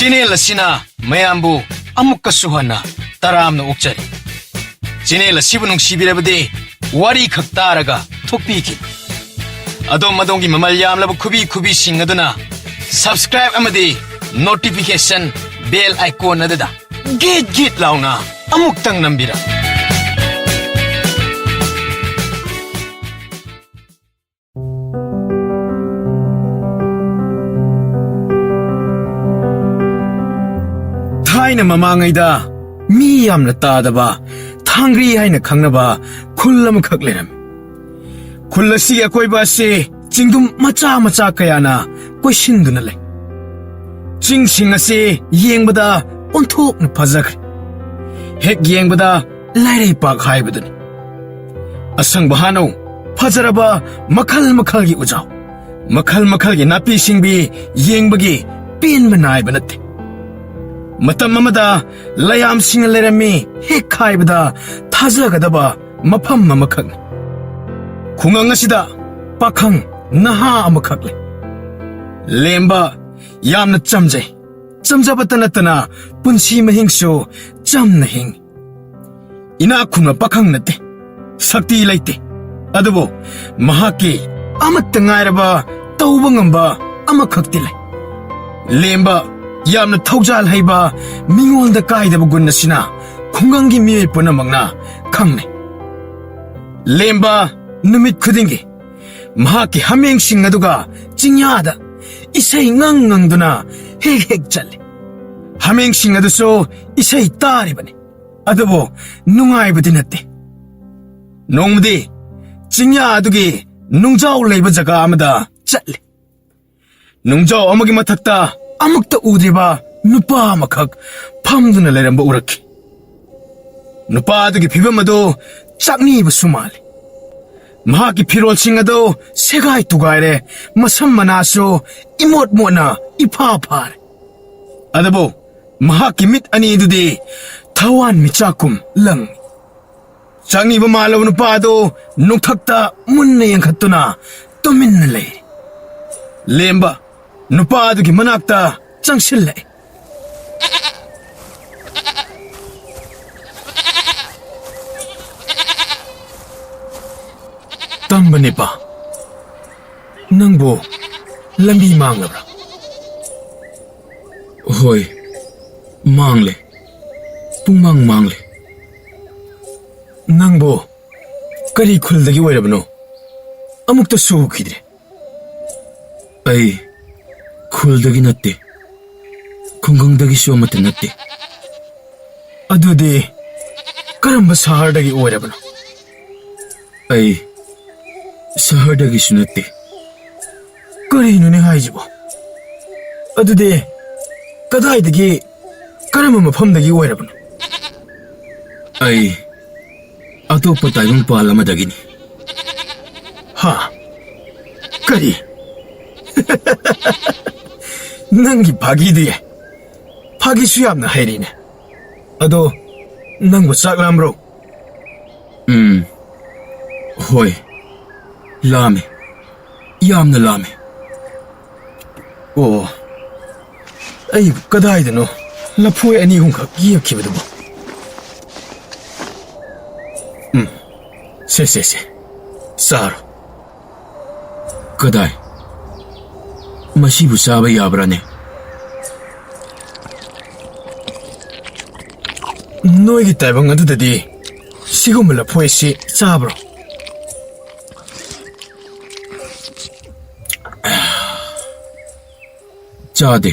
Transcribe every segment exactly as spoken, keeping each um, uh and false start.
Channel ꯑꯁꯤꯅ ꯃꯌꯥꯝꯕꯨ ꯑꯃꯨꯛꯀꯁꯨ ꯍꯟꯅ ꯇꯔꯥꯝꯅ ꯑꯣꯛꯆꯔꯤ꯫ ꯆꯦꯅꯦꯜ ꯑꯁꯤꯕꯨ ꯅꯨꯡꯁꯤꯕꯤꯔꯕꯗꯤ ꯋꯥꯔꯤ ꯈꯛ ꯇꯥꯔꯒ ꯊꯣꯛꯄꯤꯈꯤꯅꯨ꯫ ꯑꯗꯣꯝ ꯑꯗꯣꯝꯒꯤ ꯃꯃꯜ ꯌꯥꯝꯂꯕ ꯈꯨꯕꯤ ꯈꯨꯕꯤꯁꯤꯡ ꯑꯗꯨꯅ subscribe ꯑꯃꯗꯤ notification bell icon ꯑꯗꯨꯗ ꯒꯤꯠ ꯒꯤꯠ ꯂꯥꯎꯅ ꯑꯃꯨꯛꯇꯪ ꯅꯝꯕꯤꯔꯝꯃꯨ꯫ ꯊꯥꯏꯅ ꯃꯃꯥꯡꯉꯩꯗ ꯃꯤ ꯌꯥꯝꯅ ꯇꯥꯗꯕ ꯊꯥꯡꯒ꯭ꯔꯤ ꯍꯥꯏꯅ ꯈꯪꯅꯕ ꯈꯨꯜ ꯑꯃꯈꯛ ꯂꯩꯔꯝꯃꯤ꯫ ꯈꯨꯜ ꯑꯁꯤꯒꯤ ꯑꯀꯣꯏꯕ ꯑꯁꯤ ꯆꯤꯡꯗꯨꯝ ꯃꯆꯥ ꯃꯆꯥ ꯀꯌꯥꯅ ꯀꯣꯏꯁꯤꯟꯗꯨꯅ ꯂꯩ꯫ ꯆꯤꯡꯁꯤꯡ ꯑꯁꯤ ꯌꯦꯡꯕꯗ ꯑꯣꯟꯊꯣꯛꯅ ꯐꯖꯈ꯭ꯔꯦ꯫ ꯍꯦꯛ ꯌꯦꯡꯕꯗ ꯂꯥꯏꯔꯩꯄꯥꯛ ꯍꯥꯏꯕꯗꯨꯅꯤ꯫ ꯑꯁꯪꯕ ꯍꯥꯅꯧ, ꯐꯖꯔꯕ ꯃꯈꯜ ꯃꯈꯜꯒꯤ ꯎꯖꯥꯎ, ꯃꯈꯜ ꯃꯈꯜꯒꯤ ꯅꯥꯄꯤ ꯁꯤꯡꯕꯤ ꯌꯦꯡꯕꯒꯤ ꯄꯦꯟꯕ ꯅꯥꯏꯕ ꯅꯠꯇꯦ꯫ ꯃꯇꯝ ꯑꯃꯗ ꯂꯩꯌꯥꯝꯁꯤꯡꯅ ꯂꯩꯔꯝꯃꯤ ꯍꯦꯛ ꯍꯥꯏꯕꯗ ꯊꯥꯖꯒꯗꯕ ꯃꯐꯝ ꯑꯃꯈꯛꯅꯤ꯫ ꯈꯨꯡꯒꯪ ꯑꯁꯤꯗ ꯄꯥꯈꯪ ꯅꯍꯥ ꯑꯃꯈꯛ ꯂꯩ꯫ ꯂꯦꯝꯕ ꯌꯥꯝꯅ ꯆꯝꯖꯩ꯫ ꯆꯝꯖꯕꯇ ꯅꯠꯇꯅ ꯄꯨꯟꯁꯤ ꯃꯍꯤꯡꯁꯨ ꯆꯝꯅ ꯍꯤꯡꯏ꯫ ꯏꯅꯥꯛ ꯈꯨꯟꯕ ꯄꯥꯈꯪ ꯅꯠꯇꯦ, ꯁꯛꯇꯤ ꯂꯩꯇꯦ, ꯑꯗꯨꯕꯨ ꯃꯍꯥꯛꯀꯤ ꯑꯃꯠꯇ ꯉꯥꯏꯔꯕ ꯇꯧꯕ ꯉꯝꯕ ꯑꯃꯈꯛꯇꯤ ꯂꯩ꯫ ꯂꯦꯝꯕ ꯌꯥꯝꯅ ꯊꯧꯖꯥꯜ ꯍꯩꯕ, ꯃꯤꯉꯣꯟꯗ ꯀꯥꯏꯗꯕ ꯒꯨꯟ ꯑꯁꯤꯅ ꯈꯨꯡꯒꯪꯒꯤ ꯃꯤꯑꯣꯏ ꯄꯨꯝꯅꯃꯛꯅ ꯈꯪꯅꯩ꯫ ꯂꯦꯝꯕ ꯅꯨꯃꯤꯠ ꯈꯨꯗꯤꯡꯒꯤ ꯃꯍꯥꯛꯀꯤ ꯍꯥꯃꯦꯡꯁꯤꯡ ꯑꯗꯨꯒ ꯆꯤꯡꯌꯥꯗ ꯏꯁꯩ ꯉꯪ ꯉꯪꯗꯨꯅ ꯍꯦꯛ ꯍꯦꯛ ꯆꯠꯂꯤ꯫ ꯍꯥꯃꯦꯡꯁꯤꯡ ꯑꯗꯨꯁꯨ ꯏꯁꯩ ꯇꯥꯔꯤꯕꯅꯤ, ꯑꯗꯨꯕꯨ ꯅꯨꯡꯉꯥꯏꯕꯗꯤ ꯅꯠꯇꯦ꯫ ꯅꯣꯡꯃꯗꯤ ꯆꯤꯡꯌꯥ ꯑꯗꯨꯒꯤ ꯅꯨꯡꯖꯥꯎ ꯂꯩꯕ ꯖꯒꯥ ꯑꯃꯗ ꯆꯠꯂꯤ꯫ ꯅꯨꯡꯖꯥꯎ ꯑꯃꯒꯤ ꯃꯊꯛꯇ ꯑꯃꯨꯛꯇ ꯎꯗ꯭ꯔꯤꯕ ꯅꯨꯄꯥ ꯑꯃꯈꯛ ꯐꯝꯗꯨꯅ ꯂꯩꯔꯝꯕ ꯎꯔꯛꯈꯤ꯫ ꯅꯨꯄꯥ ꯑꯗꯨꯒꯤ ꯐꯤꯕꯝ ꯑꯗꯨ ꯆꯥꯛꯅꯤꯕꯁꯨ ꯃꯥꯜꯂꯤ꯫ ꯃꯍꯥꯛꯀꯤ ꯐꯤꯔꯣꯜꯁꯤꯡ ꯑꯗꯨ ꯁꯦꯒꯥꯏ ꯇꯨꯒꯥꯏꯔꯦ, ꯃꯁꯝ ꯃꯅꯥꯁꯨ ꯏꯃꯣꯠ ꯃꯣꯠꯅ ꯏꯐꯥ ꯐꯥꯔꯦ꯫ ꯑꯗꯨꯕꯨ ꯃꯍꯥꯛꯀꯤ ꯃꯤꯠ ꯑꯅꯤꯗꯨꯗꯤ ꯊꯋꯥꯟ ꯃꯤꯆꯥꯛꯀꯨꯝ ꯂꯪꯏ꯫ ꯆꯥꯛꯅꯤꯕ ꯃꯥꯜꯂꯕ ꯅꯨꯄꯥ ꯑꯗꯨ ꯅꯣꯡꯊꯛꯇ ꯃꯨꯟꯅ ꯌꯦꯡꯈꯠꯇꯨꯅ ꯇꯨꯃꯤꯟꯅ ꯂꯩꯔꯤ꯫ ꯂꯦꯝꯕ ꯅꯨꯄꯥ ꯑꯗꯨꯒꯤ ꯃꯅꯥꯛꯇ ꯆꯪꯁꯤꯜꯂꯛꯏ꯫ ꯃꯅꯤꯄꯥ, ꯅꯪꯕꯨ ꯂꯝꯕꯤ ꯃꯥꯡꯂꯕ꯭ꯔꯥ? ꯍꯣꯏ, ꯃꯥꯡꯂꯦ꯫ ꯄꯨꯡꯃꯥꯡ ꯃꯥꯡꯂꯦ꯫ ꯅꯪꯕꯨ ꯀꯔꯤ ꯈꯨꯜꯗꯒꯤ ꯑꯣꯏꯔꯕꯅꯣ? ꯑꯃꯨꯛꯇꯁꯨ ꯎꯈꯤꯗ꯭ꯔꯦ꯫ ꯑꯩ ꯈꯨꯜꯗꯒꯤ ꯅꯠꯇꯦ, ꯈꯨꯡꯒꯪꯗꯒꯤꯁꯨ ꯑꯃꯠꯇ ꯅꯠꯇꯦ꯫ ꯑꯗꯨꯗꯤ ꯀꯔꯝꯕ ꯁꯍꯔꯗꯒꯤ ꯑꯣꯏꯔꯕꯅꯣ? ꯑꯩ ꯁꯍꯔꯗꯒꯤꯁꯨ ꯅꯠꯇꯦ꯫ ꯀꯔꯤꯅꯣꯅꯦ ꯍꯥꯏꯁꯤꯕꯣ? ꯑꯗꯨꯗꯤ ꯀꯗꯥꯏꯗꯒꯤ, ꯀꯔꯝꯕ ꯃꯐꯝꯗꯒꯤ ꯑꯣꯏꯔꯕꯅꯣ? ꯑꯩ ꯑꯇꯣꯞꯄ ꯇꯥꯏꯕꯪꯄꯥꯜ ꯑꯃꯗꯒꯤꯅꯤ꯫ ꯍꯥ? ꯀꯔꯤ? ꯅꯪꯒꯤ ꯐꯥꯒꯤꯗꯤ, ꯐꯥꯒꯤꯁꯨ ꯌꯥꯝꯅ ꯍꯩꯔꯤꯅꯦ꯫ ꯑꯗꯣ, ꯅꯪꯕꯨ ꯆꯥꯛ ꯂꯥꯝꯕ꯭ꯔꯣ? ꯎꯝ, ꯍꯣꯏ, ꯂꯥꯝꯃꯦ, ꯌꯥꯝꯅ ꯂꯥꯝꯃꯦ꯫ ꯑꯣ, ꯑꯩ ꯀꯗꯥꯏꯗꯅꯣ ꯂꯐꯣꯏ ꯑꯅꯤ ꯑꯍꯨꯝꯈꯛ ꯌꯦꯛꯈꯤꯕꯗꯨꯕꯨ? ꯎꯝ, ꯁꯦ, ꯁꯦ, ꯁꯦ, ꯆꯥꯔꯣ꯫ ꯀꯗꯥꯏ? ꯃꯁꯤꯕꯨ ꯆꯥꯕ ꯌꯥꯕ꯭ꯔꯥꯅꯦ? ꯅꯣꯏꯒꯤ ꯇꯥꯏꯕꯪ ꯑꯗꯨꯗꯗꯤ ꯁꯤꯒꯨꯝꯕ ꯂꯐꯣꯏ ꯑꯁꯤ ꯆꯥꯕ꯭ꯔꯣ? ꯆꯥꯗꯦ꯫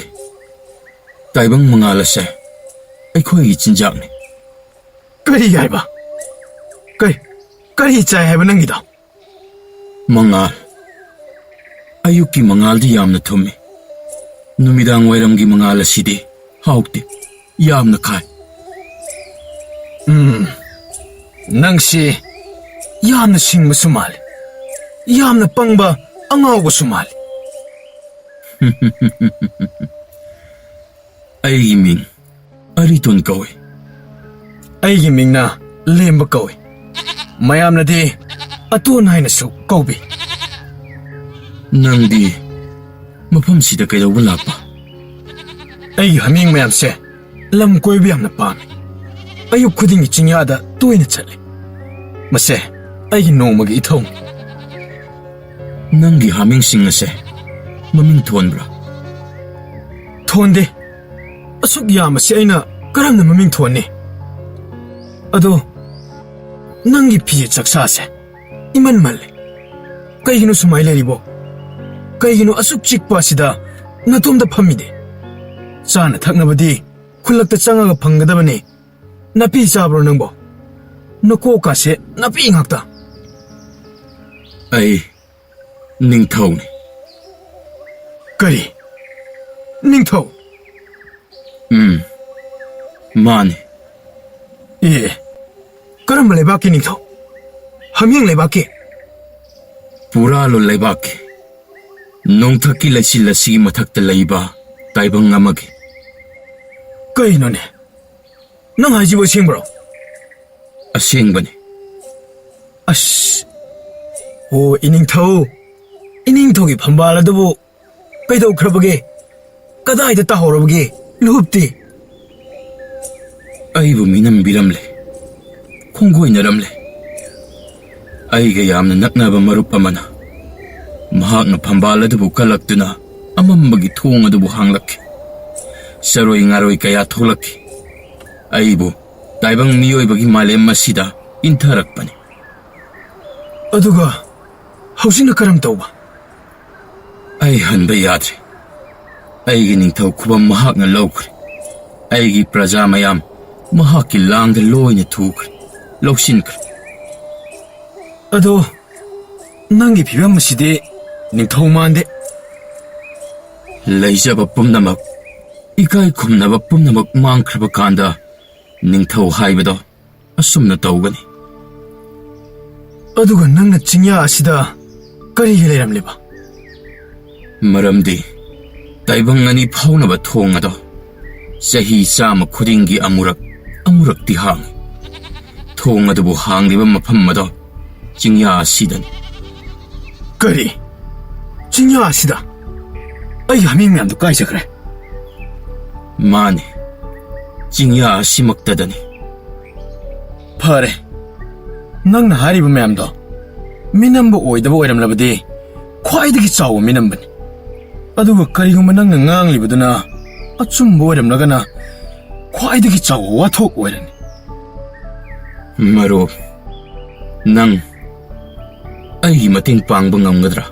ꯇꯥꯏꯕꯪ ꯃꯉꯥꯜ ꯑꯁꯦ ꯑꯩꯈꯣꯏꯒꯤ ꯆꯤꯟꯖꯥꯛꯅꯤ꯫ ꯀꯔꯤ ꯍꯥꯏꯕ? ꯀꯔꯤ, ꯀꯔꯤ ꯆꯥꯏ ꯍꯥꯏꯕ ꯅꯪꯒꯤꯗꯣ? ꯃꯉꯥꯜ꯫ ꯑꯌꯨꯛꯀꯤ ꯃꯉꯥꯜꯗꯤ ꯌꯥꯝꯅ ꯊꯨꯝꯃꯤ꯫ ꯅꯨꯃꯤꯗꯥꯡ ꯋꯥꯏꯔꯝꯒꯤ ꯃꯉꯥꯜ ꯑꯁꯤꯗꯤ ꯍꯥꯎꯇꯦ, ꯌꯥꯝꯅ ꯈꯥꯏ꯫ ꯎꯝ, ꯅꯪꯁꯤ ꯌꯥꯝꯅ ꯁꯤꯡꯕꯁꯨ ꯃꯥꯜꯂꯤ, ꯌꯥꯝꯅ ꯄꯪꯕ ꯑꯉꯥꯎꯕꯁꯨ ꯃꯥꯜꯂꯤ꯫ ꯑꯩꯒꯤ ꯃꯤꯡ ꯑꯔꯤꯇꯣꯟ ꯀꯧꯏ꯫ ꯑꯩꯒꯤ ꯃꯤꯡꯅ ꯂꯦꯝꯕ ꯀꯧꯏ꯫ ꯃꯌꯥꯝꯅꯗꯤ ꯑꯇꯣꯟ ꯍꯥꯏꯅꯁꯨ ꯀꯧꯕꯤ꯫ ꯅꯪꯗꯤ ꯃꯐꯝꯁꯤꯗ ꯀꯩꯗꯧꯕ ꯂꯥꯛꯄ? ꯑꯩꯒꯤ ꯍꯥꯃꯦꯡ ꯃꯌꯥꯝꯁꯦ ꯂꯝ ꯀꯣꯏꯕ ꯌꯥꯝꯅ ꯄꯥꯝꯃꯤ꯫ ꯑꯌꯨꯛ ꯈꯨꯗꯤꯡꯒꯤ ꯆꯤꯡꯌꯥꯗ ꯇꯣꯏꯅ ꯆꯠꯂꯤ꯫ ꯃꯁꯦ ꯑꯩꯒꯤ ꯅꯣꯡꯃꯒꯤ ꯏꯊꯧꯅꯤ꯫ ꯅꯪꯒꯤ ꯍꯥꯃꯦꯡꯁꯤꯡ ꯑꯁꯦ ꯃꯃꯤꯡ ꯊꯣꯟꯕ꯭ꯔꯥ? ꯊꯣꯟꯗꯦ꯫ ꯑꯁꯨꯛ ꯌꯥꯝꯕꯁꯤ ꯑꯩꯅ ꯀꯔꯝꯅ ꯃꯃꯤꯡ ꯊꯣꯟꯅꯤ? ꯑꯗꯣ ꯅꯪꯒꯤ ꯐꯤꯖꯦꯠ ꯆꯛꯁꯥꯁꯦ ꯏꯃꯟ ꯃꯜꯂꯦ꯫ ꯀꯩꯒꯤꯅꯣ ꯁꯨꯃꯥꯏ ꯂꯩꯔꯤꯕꯣ? ꯀꯩꯒꯤꯅꯣ ꯑꯁꯨꯛ ꯆꯤꯛꯄ ꯑꯁꯤꯗ ꯅꯇꯣꯝꯇ ꯐꯝꯃꯤꯗꯤ? ꯆꯥꯅ ꯊꯛꯅꯕꯗꯤ ꯈꯨꯜꯂꯛꯇ ꯆꯪꯉꯒ ꯐꯪꯒꯗꯕꯅꯤ꯫ ꯅꯥꯄꯤ ꯆꯥꯕ꯭ꯔꯣ ꯅꯪꯕꯣ? ꯅꯀꯣꯛꯀꯥꯁꯦ ꯅꯥꯄꯤ ꯉꯥꯛꯇ꯫ ꯑꯩ ꯅꯤꯡꯊꯧꯅꯤ꯫ ꯀꯔꯤ? ꯅꯤꯡꯊꯧ? ꯎꯝ, ꯃꯥꯅꯤ꯫ ꯑꯦ, ꯀꯔꯝꯕ ꯂꯩꯕꯥꯛꯀꯤ ꯅꯤꯡꯊꯧ? ꯍꯥꯃꯦꯡ ꯂꯩꯕꯥꯛꯀꯤ? ꯄꯨꯔꯥꯂꯣ ꯂꯩꯕꯥꯛꯀꯤ꯫ ꯅꯣꯡꯊꯛꯀꯤ ꯂꯩꯆꯤꯜ ꯑꯁꯤꯒꯤ ꯃꯊꯛꯇ ꯂꯩꯕ ꯇꯥꯏꯕꯪ ꯑꯃꯒꯤ꯫ ꯀꯩꯅꯣꯅꯦ? ꯅꯪ ꯍꯥꯏꯁꯤꯕꯨ ꯑꯁꯦꯡꯕ꯭ꯔꯣ? ꯑꯁꯦꯡꯕꯅꯤ꯫ ꯑꯁ! ꯑꯣ, ꯏꯅꯤꯡꯊꯧ! ꯏꯅꯤꯡꯊꯧꯒꯤ ꯐꯝꯕꯥꯜ ꯑꯗꯨꯕꯨ ꯀꯩꯗꯧꯈ꯭ꯔꯕꯒꯦ? ꯀꯗꯥꯏꯗ ꯇꯥꯍꯧꯔꯕꯒꯦ? ꯂꯨꯍꯨꯞꯇꯤ? ꯑꯩꯕꯨ ꯃꯤꯅꯝꯕꯤꯔꯝꯂꯦ꯫ ꯈꯣꯡꯒꯣꯏꯅꯔꯝꯂꯦ꯫ ꯑꯩꯒ ꯌꯥꯝꯅ ꯅꯛꯅꯕ ꯃꯔꯨꯞ ꯑꯃꯅ ꯃꯍꯥꯛꯅ ꯐꯝꯕꯥꯜ ꯑꯗꯨꯕꯨ ꯀꯜꯂꯛꯇꯨꯅ ꯑꯃꯝꯕꯒꯤ ꯊꯣꯡ ꯑꯗꯨꯕꯨ ꯍꯥꯡꯂꯛꯈꯤ꯫ ꯆꯔꯣꯏ ꯉꯥꯔꯣꯏ ꯀꯌꯥ ꯊꯣꯛꯂꯛꯈꯤ꯫ ꯑꯩꯕꯨ ꯇꯥꯏꯕꯪ ꯃꯤꯑꯣꯏꯕꯒꯤ ꯃꯥꯂꯦꯝ ꯑꯁꯤꯗ ꯏꯟꯊꯔꯛꯄꯅꯤ꯫ ꯑꯗꯨꯒ ꯍꯧꯖꯤꯛꯅ ꯀꯔꯝ ꯇꯧꯕ? ꯑꯩ ꯍꯟꯕ ꯌꯥꯗ꯭ꯔꯦ꯫ ꯑꯩꯒꯤ ꯅꯤꯡꯊꯧ ꯈꯨꯕꯝ ꯃꯍꯥꯛꯅ ꯂꯧꯈ꯭ꯔꯦ꯫ ꯑꯩꯒꯤ ꯄ꯭ꯔꯖꯥ ꯃꯌꯥꯝ ꯃꯍꯥꯛꯀꯤ ꯂꯥꯡꯗ ꯂꯣꯏꯅ ꯊꯨꯈ꯭ꯔꯦ, ꯂꯧꯁꯤꯟꯈ꯭ꯔꯦ꯫ ꯑꯗꯣ ꯅꯪꯒꯤ ꯐꯤꯕꯝ ꯑꯁꯤꯗꯤ ꯅꯤꯡꯊꯧ ꯃꯥꯟꯗꯦ꯫ ꯂꯩꯖꯕ ꯄꯨꯝꯅꯃꯛ, ꯏꯀꯥꯏ ꯈꯨꯝꯅꯕ ꯄꯨꯝꯅꯃꯛ ꯃꯥꯡꯈ꯭ꯔꯕ ꯀꯥꯟꯗ ꯅꯤꯡꯊꯧ ꯍꯥꯏꯕꯗꯣ ꯑꯁꯨꯝꯅ ꯇꯧꯒꯅꯤ꯫ ꯑꯗꯨꯒ ꯅꯪꯅ ꯆꯤꯡꯌꯥ ꯑꯁꯤꯗ ꯀꯔꯤꯒꯤ ꯂꯩꯔꯝꯂꯤꯕ? ꯃꯔꯝꯗꯤ ꯇꯥꯏꯕꯪ ꯑꯅꯤ ꯐꯥꯎꯅꯕ ꯊꯣꯡ ꯑꯗꯣ ꯆꯍꯤ ꯆꯥꯝꯃ ꯈꯨꯗꯤꯡꯒꯤ ꯑꯃꯨꯔꯛ, ꯑꯃꯨꯔꯛꯇꯤ ꯍꯥꯡꯏ꯫ ꯊꯣꯡ ꯑꯗꯨꯕꯨ ꯍꯥꯡꯂꯤꯕ ꯃꯐꯝ ꯑꯗꯣ ꯆꯤꯡꯌꯥ ꯑꯁꯤꯗꯅꯤ꯫ ꯀꯔꯤ? ꯆꯤꯡꯌꯥ ꯑꯁꯤꯗ? ꯑꯩꯒꯤ ꯍꯥꯃꯦꯡ ꯃꯌꯥꯝꯗꯨ ꯀꯥꯏ ꯆꯠꯈ꯭ꯔꯦ? ꯃꯥꯅꯤ, ꯆꯤꯡꯌꯥ ꯑꯁꯤꯃꯛꯇꯗꯅꯤ꯫ ꯐꯔꯦ, ꯅꯪꯅ ꯍꯥꯏꯔꯤꯕ ꯃꯌꯥꯝꯗꯣ ꯃꯤꯅꯝꯕ ꯑꯣꯏꯗꯕ ꯑꯣꯏꯔꯝꯂꯕꯗꯤ ꯈ꯭ꯋꯥꯏꯗꯒꯤ ꯆꯥꯎꯕ ꯃꯤꯅꯝꯕꯅꯤ꯫ ꯑꯗꯨꯒ ꯀꯔꯤꯒꯨꯝꯕ ꯅꯪꯅ ꯉꯥꯡꯂꯤꯕꯗꯨꯅ ꯑꯆꯨꯝꯕ ꯑꯣꯏꯔꯝꯂꯒꯅ ꯈ꯭ꯋꯥꯏꯗꯒꯤ ꯆꯥꯎꯕ ꯋꯥꯊꯣꯛ ꯑꯣꯏꯔꯅꯤ꯫ ꯃꯔꯨꯞ, ꯅꯪ ꯑꯩꯒꯤ ꯃꯇꯦꯡ ꯄꯥꯡꯕ ꯉꯝꯒꯗ꯭ꯔꯥ?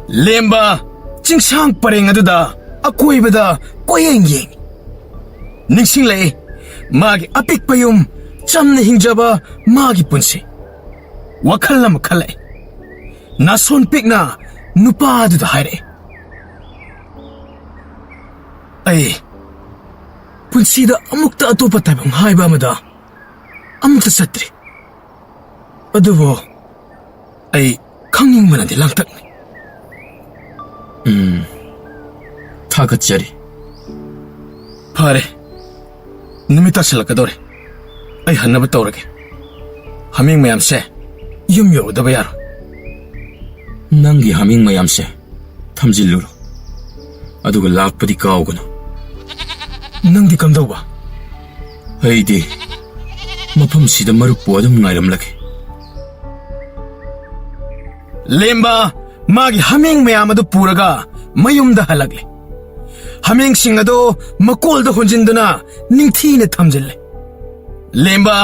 ꯂꯦꯝꯕ ꯆꯤꯡꯁꯥꯡ ꯄꯔꯦꯡ ꯑꯗꯨꯗ ꯑꯀꯣꯏꯕꯗ ꯀꯣꯏꯌꯦꯡ ꯌꯦꯡꯉꯤ꯫ ꯅꯤꯡꯁꯤꯡꯂꯛꯏ ꯃꯥꯒꯤ ꯑꯄꯤꯛꯄ ꯌꯨꯝ, ꯆꯝꯅ ꯍꯤꯡꯖꯕ ꯃꯥꯒꯤ ꯄꯨꯟꯁꯤ꯫ ꯋꯥꯈꯜ ꯑꯃ ꯈꯜꯂꯛꯏ꯫ ꯅꯥꯁꯣꯟ ꯄꯤꯛꯅ ꯅꯨꯄꯥ ꯑꯗꯨꯗ ꯍꯥꯏꯔꯛꯏ, "ꯑꯩ ꯄꯨꯟꯁꯤꯗ ꯑꯃꯨꯛꯇ ꯑꯇꯣꯞꯄ ꯇꯥꯏꯕꯪ ꯍꯥꯏꯕ ꯑꯃꯗ ꯑꯃꯨꯛꯇ ꯆꯠꯇ꯭ꯔꯤ꯫ ꯑꯗꯨꯕꯨ ꯑꯩ ꯈꯪꯅꯤꯡꯕꯅꯗꯤ ꯂꯥꯡꯇꯛꯅꯩ꯫" ꯎꯝ, ꯊꯥꯒꯠꯆꯔꯤ꯫ ꯐꯔꯦ, ꯅꯨꯃꯤꯠ ꯇꯥꯁꯤꯜꯂꯛꯀꯗꯧꯔꯦ꯫ ꯑꯩ ꯍꯟꯅꯕ ꯇꯧꯔꯒꯦ꯫ ꯍꯥꯃꯦꯡ ꯃꯌꯥꯝꯁꯦ ꯌꯨꯝ ꯌꯧꯔꯨꯗꯕ ꯌꯥꯔꯣꯏ꯫ ꯅꯪꯒꯤ ꯍꯥꯃꯦꯡ ꯃꯌꯥꯝꯁꯦ ꯊꯝꯖꯤꯜꯂꯨꯔꯣ, ꯑꯗꯨꯒ ꯂꯥꯛꯄꯗꯤ ꯀꯥꯎꯒꯅꯨ꯫ ꯅꯪꯗꯤ ꯀꯝꯗꯧꯕ? ꯑꯩꯗꯤ ꯃꯐꯝꯁꯤꯗ ꯃꯔꯨꯞꯄꯨ ꯑꯗꯨꯝ ꯉꯥꯏꯔꯝꯂꯒꯦ꯫ ꯂꯦꯝꯕ ꯃꯥꯒꯤ ꯍꯥꯃꯦꯡ ꯃꯌꯥꯝ ꯑꯗꯨ ꯄꯨꯔꯒ ꯃꯌꯨꯝꯗ ꯍꯜꯂꯛꯂꯦ꯫ ꯍꯥꯃꯦꯡꯁꯤꯡ ꯑꯗꯨ ꯃꯀꯣꯜꯗ ꯍꯣꯟꯖꯤꯟꯗꯨꯅ ꯅꯤꯡꯊꯤꯅ ꯊꯝꯖꯤꯜꯂꯦ꯫ ꯂꯦꯝꯕ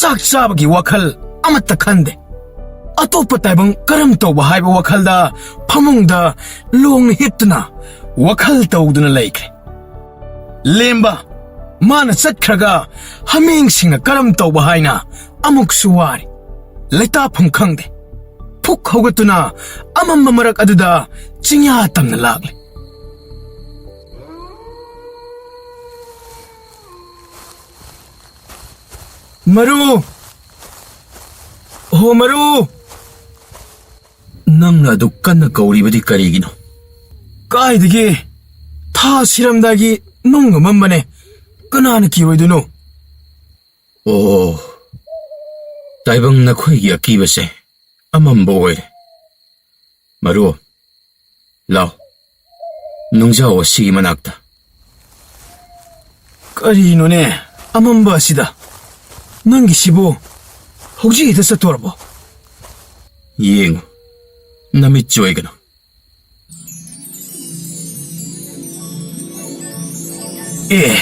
ꯆꯥꯛ ꯆꯥꯕꯒꯤ ꯋꯥꯈꯜ ꯑꯃꯠꯇ ꯈꯟꯗꯦ꯫ ꯑꯇꯣꯞꯄ ꯇꯥꯏꯕꯪ ꯀꯔꯝ ꯇꯧꯕ ꯍꯥꯏꯕ ꯋꯥꯈꯜꯗ ꯐꯃꯨꯡꯗ ꯂꯣꯡꯅ ꯍꯤꯞꯇꯨꯅ ꯋꯥꯈꯜ ꯇꯧꯗꯨꯅ ꯂꯩꯈ꯭ꯔꯦ꯫ ꯂꯦꯝꯕ ꯃꯥꯅ ꯆꯠꯈ꯭ꯔꯒ ꯍꯥꯃꯦꯡꯁꯤꯡꯅ ꯀꯔꯝ ꯇꯧꯕ ꯍꯥꯏꯅ ꯑꯃꯨꯛꯁꯨ ꯋꯥꯔꯤ꯫ ꯂꯩꯇꯥꯐꯝ ꯈꯪꯗꯦ꯫ ꯐꯨꯛ ꯍꯧꯒꯠꯇꯨꯅ ꯑꯃꯝꯕ ꯃꯔꯛ ꯑꯗꯨꯗ ꯆꯤꯡꯌꯥ ꯇꯝꯅ ꯂꯥꯛꯂꯦ꯫ "ꯃꯔꯨ! ꯍꯣ ꯃꯔꯨ!" ꯅꯪꯅ ꯑꯗꯨꯛ ꯀꯟꯅ ꯀꯧꯔꯤꯕꯗꯤ ꯀꯔꯤꯒꯤꯅꯣ? ꯀꯥꯏꯗꯒꯤ? ꯊꯥ ꯁꯤꯔꯝꯗꯥꯏꯒꯤ ꯅꯨꯡ ꯑꯃꯝꯕꯅꯦ꯫ ꯀꯅꯥꯅ ꯀꯤꯔꯣꯏꯗꯣꯏꯅꯣ? ꯑꯣ, ꯇꯥꯏꯕꯪ ꯅꯈꯣꯏꯒꯤ ꯑꯀꯤꯕꯁꯦ ꯑꯃꯝꯕ ꯑꯣꯏꯔꯦ꯫ ꯃꯔꯨ, ꯂꯥꯎ, ꯅꯨꯡꯖꯥꯎ ꯑꯁꯤꯒꯤ ꯃꯅꯥꯛꯇ꯫ ꯀꯔꯤꯅꯣꯅꯦ ꯑꯃꯝꯕ ꯑꯁꯤꯗ? ꯅꯪꯒꯤꯁꯤꯕꯨ ꯍꯧꯖꯤꯛ ꯍꯦꯛꯇ ꯆꯠꯇꯣꯔꯕꯣ? ꯌꯦꯡꯉꯨ, ꯅꯃꯤꯠ ꯆꯣꯏꯒꯅꯨ꯫ ꯑꯦ,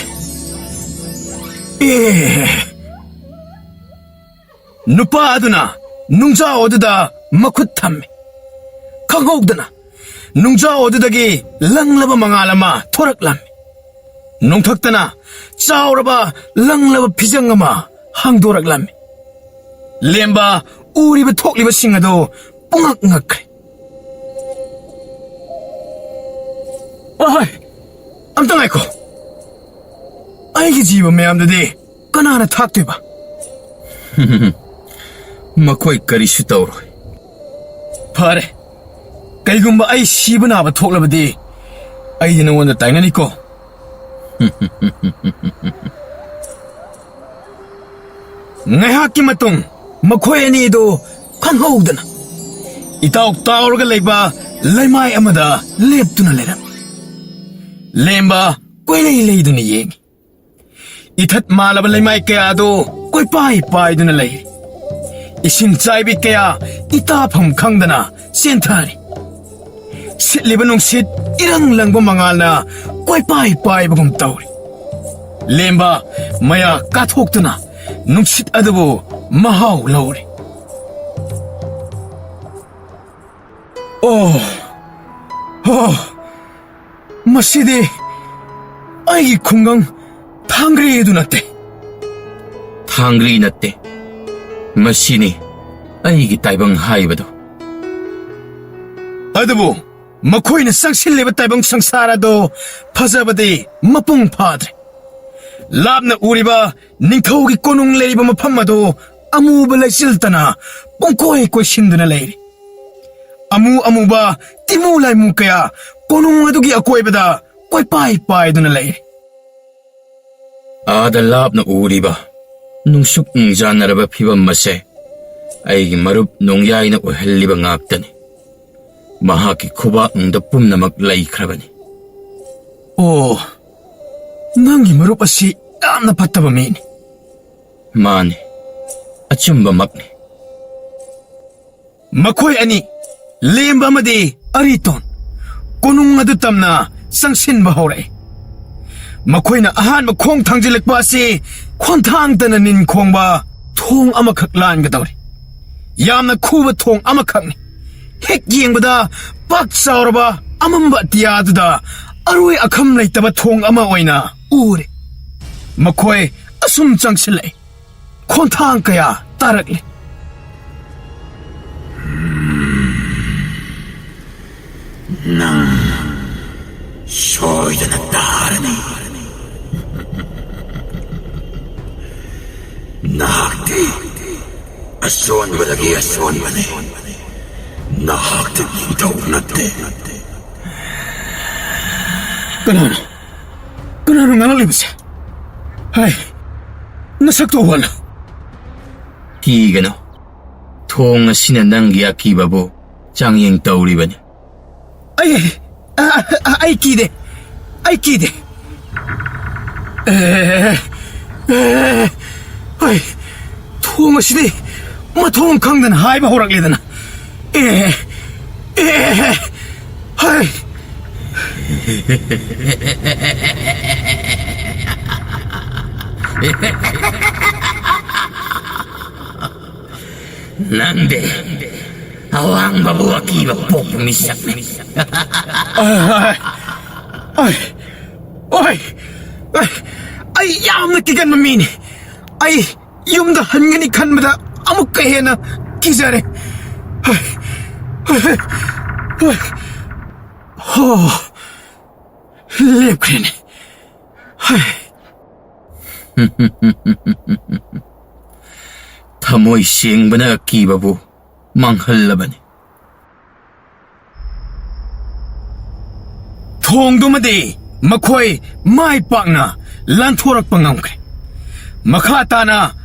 ꯑꯦ, ꯅꯨꯄꯥ ꯑꯗꯨꯅ ꯅꯨꯡꯖꯥꯎ ꯑꯗꯨꯗ ꯃꯈꯨꯠ ꯊꯝꯃꯤ꯫ ꯈꯪꯍꯧꯗꯅ ꯅꯨꯡꯖꯥꯎ ꯑꯗꯨꯗꯒꯤ ꯂꯪꯂꯕ ꯃꯉꯥꯜ ꯑꯃ ꯊꯣꯔꯛꯂꯝꯃꯤ꯫ ꯅꯣꯡꯊꯛꯇꯅ ꯆꯥꯎꯔꯕ ꯂꯪꯂꯕ ꯐꯤꯖꯪ ꯑꯃ ꯍꯥꯡꯗꯣꯔꯛꯂꯝꯃꯤ꯫ ꯂꯦꯝꯕ ꯎꯔꯤꯕ ꯊꯣꯛꯂꯤꯕꯁꯤꯡ ꯑꯗꯨ ꯄꯨꯡꯉꯛ ꯉꯛꯈ꯭ꯔꯦ꯫ ꯑꯍꯣꯏ, ꯑꯝꯇ ꯉꯥꯏꯈꯣ꯫ ꯑꯩꯒꯤ ꯖꯤꯕ ꯃꯌꯥꯝꯗꯨꯗꯤ ꯀꯅꯥꯅ ꯊꯥꯛꯇꯣꯏꯕ? ꯃꯈꯣꯏ ꯀꯔꯤꯁꯨ ꯇꯧꯔꯣꯏ꯫ ꯐꯔꯦ, ꯀꯩꯒꯨꯝꯕ ꯑꯩ ꯁꯤꯕ ꯅꯥꯕ ꯊꯣꯛꯂꯕꯗꯤ ꯑꯩꯗꯤ ꯅꯉꯣꯟꯗ ꯇꯥꯏꯅꯅꯤꯀꯣ꯫ ꯉꯥꯏꯍꯥꯛꯀꯤ ꯃꯇꯨꯡ ꯃꯈꯣꯏ ꯑꯅꯤꯗꯨ ꯈꯪꯍꯧꯗꯅ ꯏꯇꯥꯎ ꯇꯥꯎꯔꯒ ꯂꯩꯕ ꯂꯩꯃꯥꯏ ꯑꯃꯗ ꯂꯦꯞꯇꯨꯅ ꯂꯩꯔꯝꯃꯤ꯫ ꯂꯦꯝꯕ ꯀꯣꯏꯂꯩ ꯂꯩꯗꯨꯅ ꯌꯦꯡꯉꯤ꯫ ꯏꯊꯠ ꯃꯥꯜꯂꯕ ꯂꯩꯃꯥꯏ ꯀꯌꯥ ꯑꯗꯨ ꯀꯣꯏꯄꯥꯏ ꯄꯥꯏꯗꯨꯅ ꯂꯩꯔꯤ꯫ ꯏꯁꯤꯡ ꯆꯥꯏꯕꯤ ꯀꯌꯥ ꯏꯇꯥꯐꯝ ꯈꯪꯗꯅ ꯆꯦꯟꯊꯔꯤ꯫ ꯁꯤꯠꯂꯤꯕ ꯅꯨꯡꯁꯤꯠ ꯏꯔꯪ ꯂꯪꯕ ꯃꯉꯥꯜꯅ ꯀꯣꯏꯄꯥꯏ ꯄꯥꯏꯕꯒꯨꯝ ꯇꯧꯔꯤ꯫ ꯂꯦꯝꯕ ꯃꯌꯥ ꯀꯥꯊꯣꯛꯇꯨꯅ ꯅꯨꯡꯁꯤꯠ ꯑꯗꯨꯕꯨ ꯃꯍꯥꯎ ꯂꯧꯔꯤ꯫ ꯑꯣ, ꯑꯣ, ꯃꯁꯤꯗꯤ ꯑꯩꯒꯤ ꯈꯨꯡꯒꯪ ꯊꯥꯡꯒ꯭ꯔꯤ ꯑꯗꯨ ꯅꯠꯇꯦ꯫ ꯊꯥꯡꯒ꯭ꯔꯤ ꯅꯠꯇꯦ, ꯃꯁꯤꯅꯤ ꯑꯩꯒꯤ ꯇꯥꯏꯕꯪ ꯍꯥꯏꯕꯗꯨ꯫ ꯑꯗꯨꯕꯨ ꯃꯈꯣꯏꯅ ꯆꯪꯁꯤꯜꯂꯤꯕ ꯇꯥꯏꯕꯪ ꯁꯪꯁꯥꯔ ꯑꯗꯨ ꯐꯖꯕꯗꯤ ꯃꯄꯨꯡ ꯐꯥꯗ꯭ꯔꯦ꯫ ꯂꯥꯞꯅ ꯎꯔꯤꯕ ꯅꯤꯡꯊꯧꯒꯤ ꯀꯣꯅꯨꯡ ꯂꯩꯔꯤꯕ ꯃꯐꯝ ꯑꯗꯨ ꯑꯃꯨꯕ ꯂꯩꯆꯤꯜꯇꯅ ꯄꯨꯡꯀꯣꯏ ꯀꯣꯏꯁꯤꯟꯗꯨꯅ ꯂꯩꯔꯤ꯫ ꯑꯃꯨ ꯑꯃꯨꯕ ꯇꯤꯃꯨ ꯂꯥꯏꯃꯨ ꯀꯌꯥ ꯀꯣꯅꯨꯡ ꯑꯗꯨꯒꯤ ꯑꯀꯣꯏꯕꯗ ꯀꯣꯏꯄꯥꯏ ꯄꯥꯏꯗꯨꯅ ꯂꯩꯔꯤ꯫ ꯑꯥꯗ ꯂꯥꯞꯅ ꯎꯔꯤꯕ ꯅꯨꯡꯁꯨꯛ ꯅꯨꯡꯖꯥꯟꯅꯔꯕ ꯐꯤꯚꯝ ꯑꯁꯦ ꯑꯩꯒꯤ ꯃꯔꯨꯞ ꯅꯣꯡꯌꯥꯏꯅ ꯑꯣꯏꯍꯜꯂꯤꯕ ꯉꯥꯛꯇꯅꯤ꯫ ꯃꯍꯥꯛꯀꯤ ꯈꯨꯕꯥꯛꯅꯨꯡꯗ ꯄꯨꯝꯅꯃꯛ ꯂꯩꯈ꯭ꯔꯕꯅꯤ꯫ ꯑꯣ, ꯅꯪꯒꯤ ꯃꯔꯨꯞ ꯑꯁꯤ ꯌꯥꯝꯅ ꯐꯠꯇꯕ ꯃꯤꯅꯤ꯫ ꯃꯥꯅꯤ, ꯑꯆꯨꯝꯕꯃꯛꯅꯤ꯫ ꯃꯈꯣꯏ ꯑꯅꯤ ꯂꯦꯝꯕ ꯑꯃꯗꯤ ꯑꯔꯤꯇꯣꯟ ꯀꯣꯅꯨꯡ ꯑꯗꯨ ꯇꯝꯅ ꯆꯪꯁꯤꯟꯕ ꯍꯧꯔꯛꯏ꯫ ꯃꯈꯣꯏꯅ ꯑꯍꯥꯟꯕ ꯈꯣꯡ ꯊꯥꯡꯖꯤꯜꯂꯛꯄ ꯑꯁꯤ ꯈꯣꯟꯊꯥꯡꯗꯅ ꯅꯤꯟ ꯈꯣꯡꯕ ꯊꯣꯡ ꯑꯃꯈꯛ ꯂꯥꯟꯒꯗꯧꯔꯤ꯫ ꯌꯥꯝꯅ ꯈꯨꯕ ꯊꯣꯡ ꯑꯃꯈꯛꯅꯤ꯫ ꯍꯦꯛ ꯌꯦꯡꯕꯗ ꯄꯥꯛ ꯆꯥꯎꯔꯕ ꯑꯃꯝꯕ ꯑꯇꯤꯌꯥꯗꯨꯗ ꯑꯔꯣꯏ ꯑꯈꯝ ꯂꯩꯇꯕ ꯊꯣꯡ ꯑꯃ ꯑꯣꯏꯅ ꯎꯔꯦ꯫ ꯃꯈꯣꯏ ꯑꯁꯨꯝ ꯆꯪꯁꯤꯜꯂꯛꯏ꯫ ꯈꯣꯟꯊꯥꯡ ꯀꯌꯥ ꯇꯥꯔꯛꯂꯤ꯫ ꯅꯪ ꯁꯣꯏꯗꯅ ꯇꯥꯔꯅꯤ꯫ ꯅꯍꯥꯛꯇꯤ ꯑꯁꯣꯟꯕꯗꯒꯤ ꯑꯁꯣꯟꯕꯅꯤ꯫ ꯅꯍꯥꯛꯇꯤ ꯅꯤꯡꯊꯧ ꯅꯠꯇꯦ꯫ ꯀꯅꯥꯅꯣ? ꯀꯅꯥꯅꯣ ꯉꯥꯡꯂꯛꯂꯤꯕꯁꯦ? ꯍꯥꯏ, ꯅꯁꯛꯇꯣ ꯎꯍꯜꯂꯨ꯫ ꯀꯤꯒꯅꯨ꯫ ꯊꯣꯡ ꯑꯁꯤꯅ ꯅꯪꯒꯤ ꯑꯀꯤꯕꯕꯨ ꯆꯥꯡꯌꯦꯡ ꯇꯧꯔꯤꯕꯅꯤ꯫ ꯑꯩ, ꯑ, ꯑ, ꯑꯩ ꯀꯤꯗꯦ꯫ ꯑꯩ ꯀꯤꯗꯦ꯫ ꯑꯦ, ꯑꯦ, ꯍꯣꯏ, ꯊꯣꯡ ꯑꯁꯤꯗꯤ ꯃꯊꯣꯡ ꯈꯪꯗꯅ ꯍꯥꯏꯕ ꯍꯧꯔꯛꯂꯦꯗꯅ꯫ ꯑꯦ, ꯑꯦ, ꯍꯣꯏ꯫ ꯅꯪꯗꯤ ꯑꯋꯥꯡꯕꯕꯨ ꯑꯀꯤꯕ ꯄꯣꯛꯄ ꯃꯤꯁꯛꯅꯤ꯫ ꯑꯩ, ꯑꯩ, ꯑꯩ, ꯑꯩ ꯌꯥꯝꯅ ꯀꯤꯒꯟꯕ ꯃꯤꯅꯤ꯫ ꯑꯩ ꯌꯨꯝꯗ ꯍꯟꯒꯅꯤ ꯈꯟꯕꯗ ꯑꯃꯨꯛꯀ ꯍꯦꯟꯅ ꯀꯤꯖꯔꯦ꯫ ꯍꯣ, ꯂꯦꯞꯈ꯭ꯔꯦꯅꯦ꯫ ꯊꯃꯣꯏ ꯁꯦꯡꯕꯅ ꯑꯀꯤꯕꯕꯨ ꯃꯥꯡꯍꯜꯂꯕꯅꯤ꯫ ꯊꯣꯡꯗꯨꯃꯗꯤ ꯃꯈꯣꯏ ꯃꯥꯏ ꯄꯥꯛꯅ ꯂꯥꯟꯊꯣꯔꯛꯄ ꯉꯝꯈ꯭ꯔꯦ꯫ ꯃꯈꯥ ꯇꯥꯅ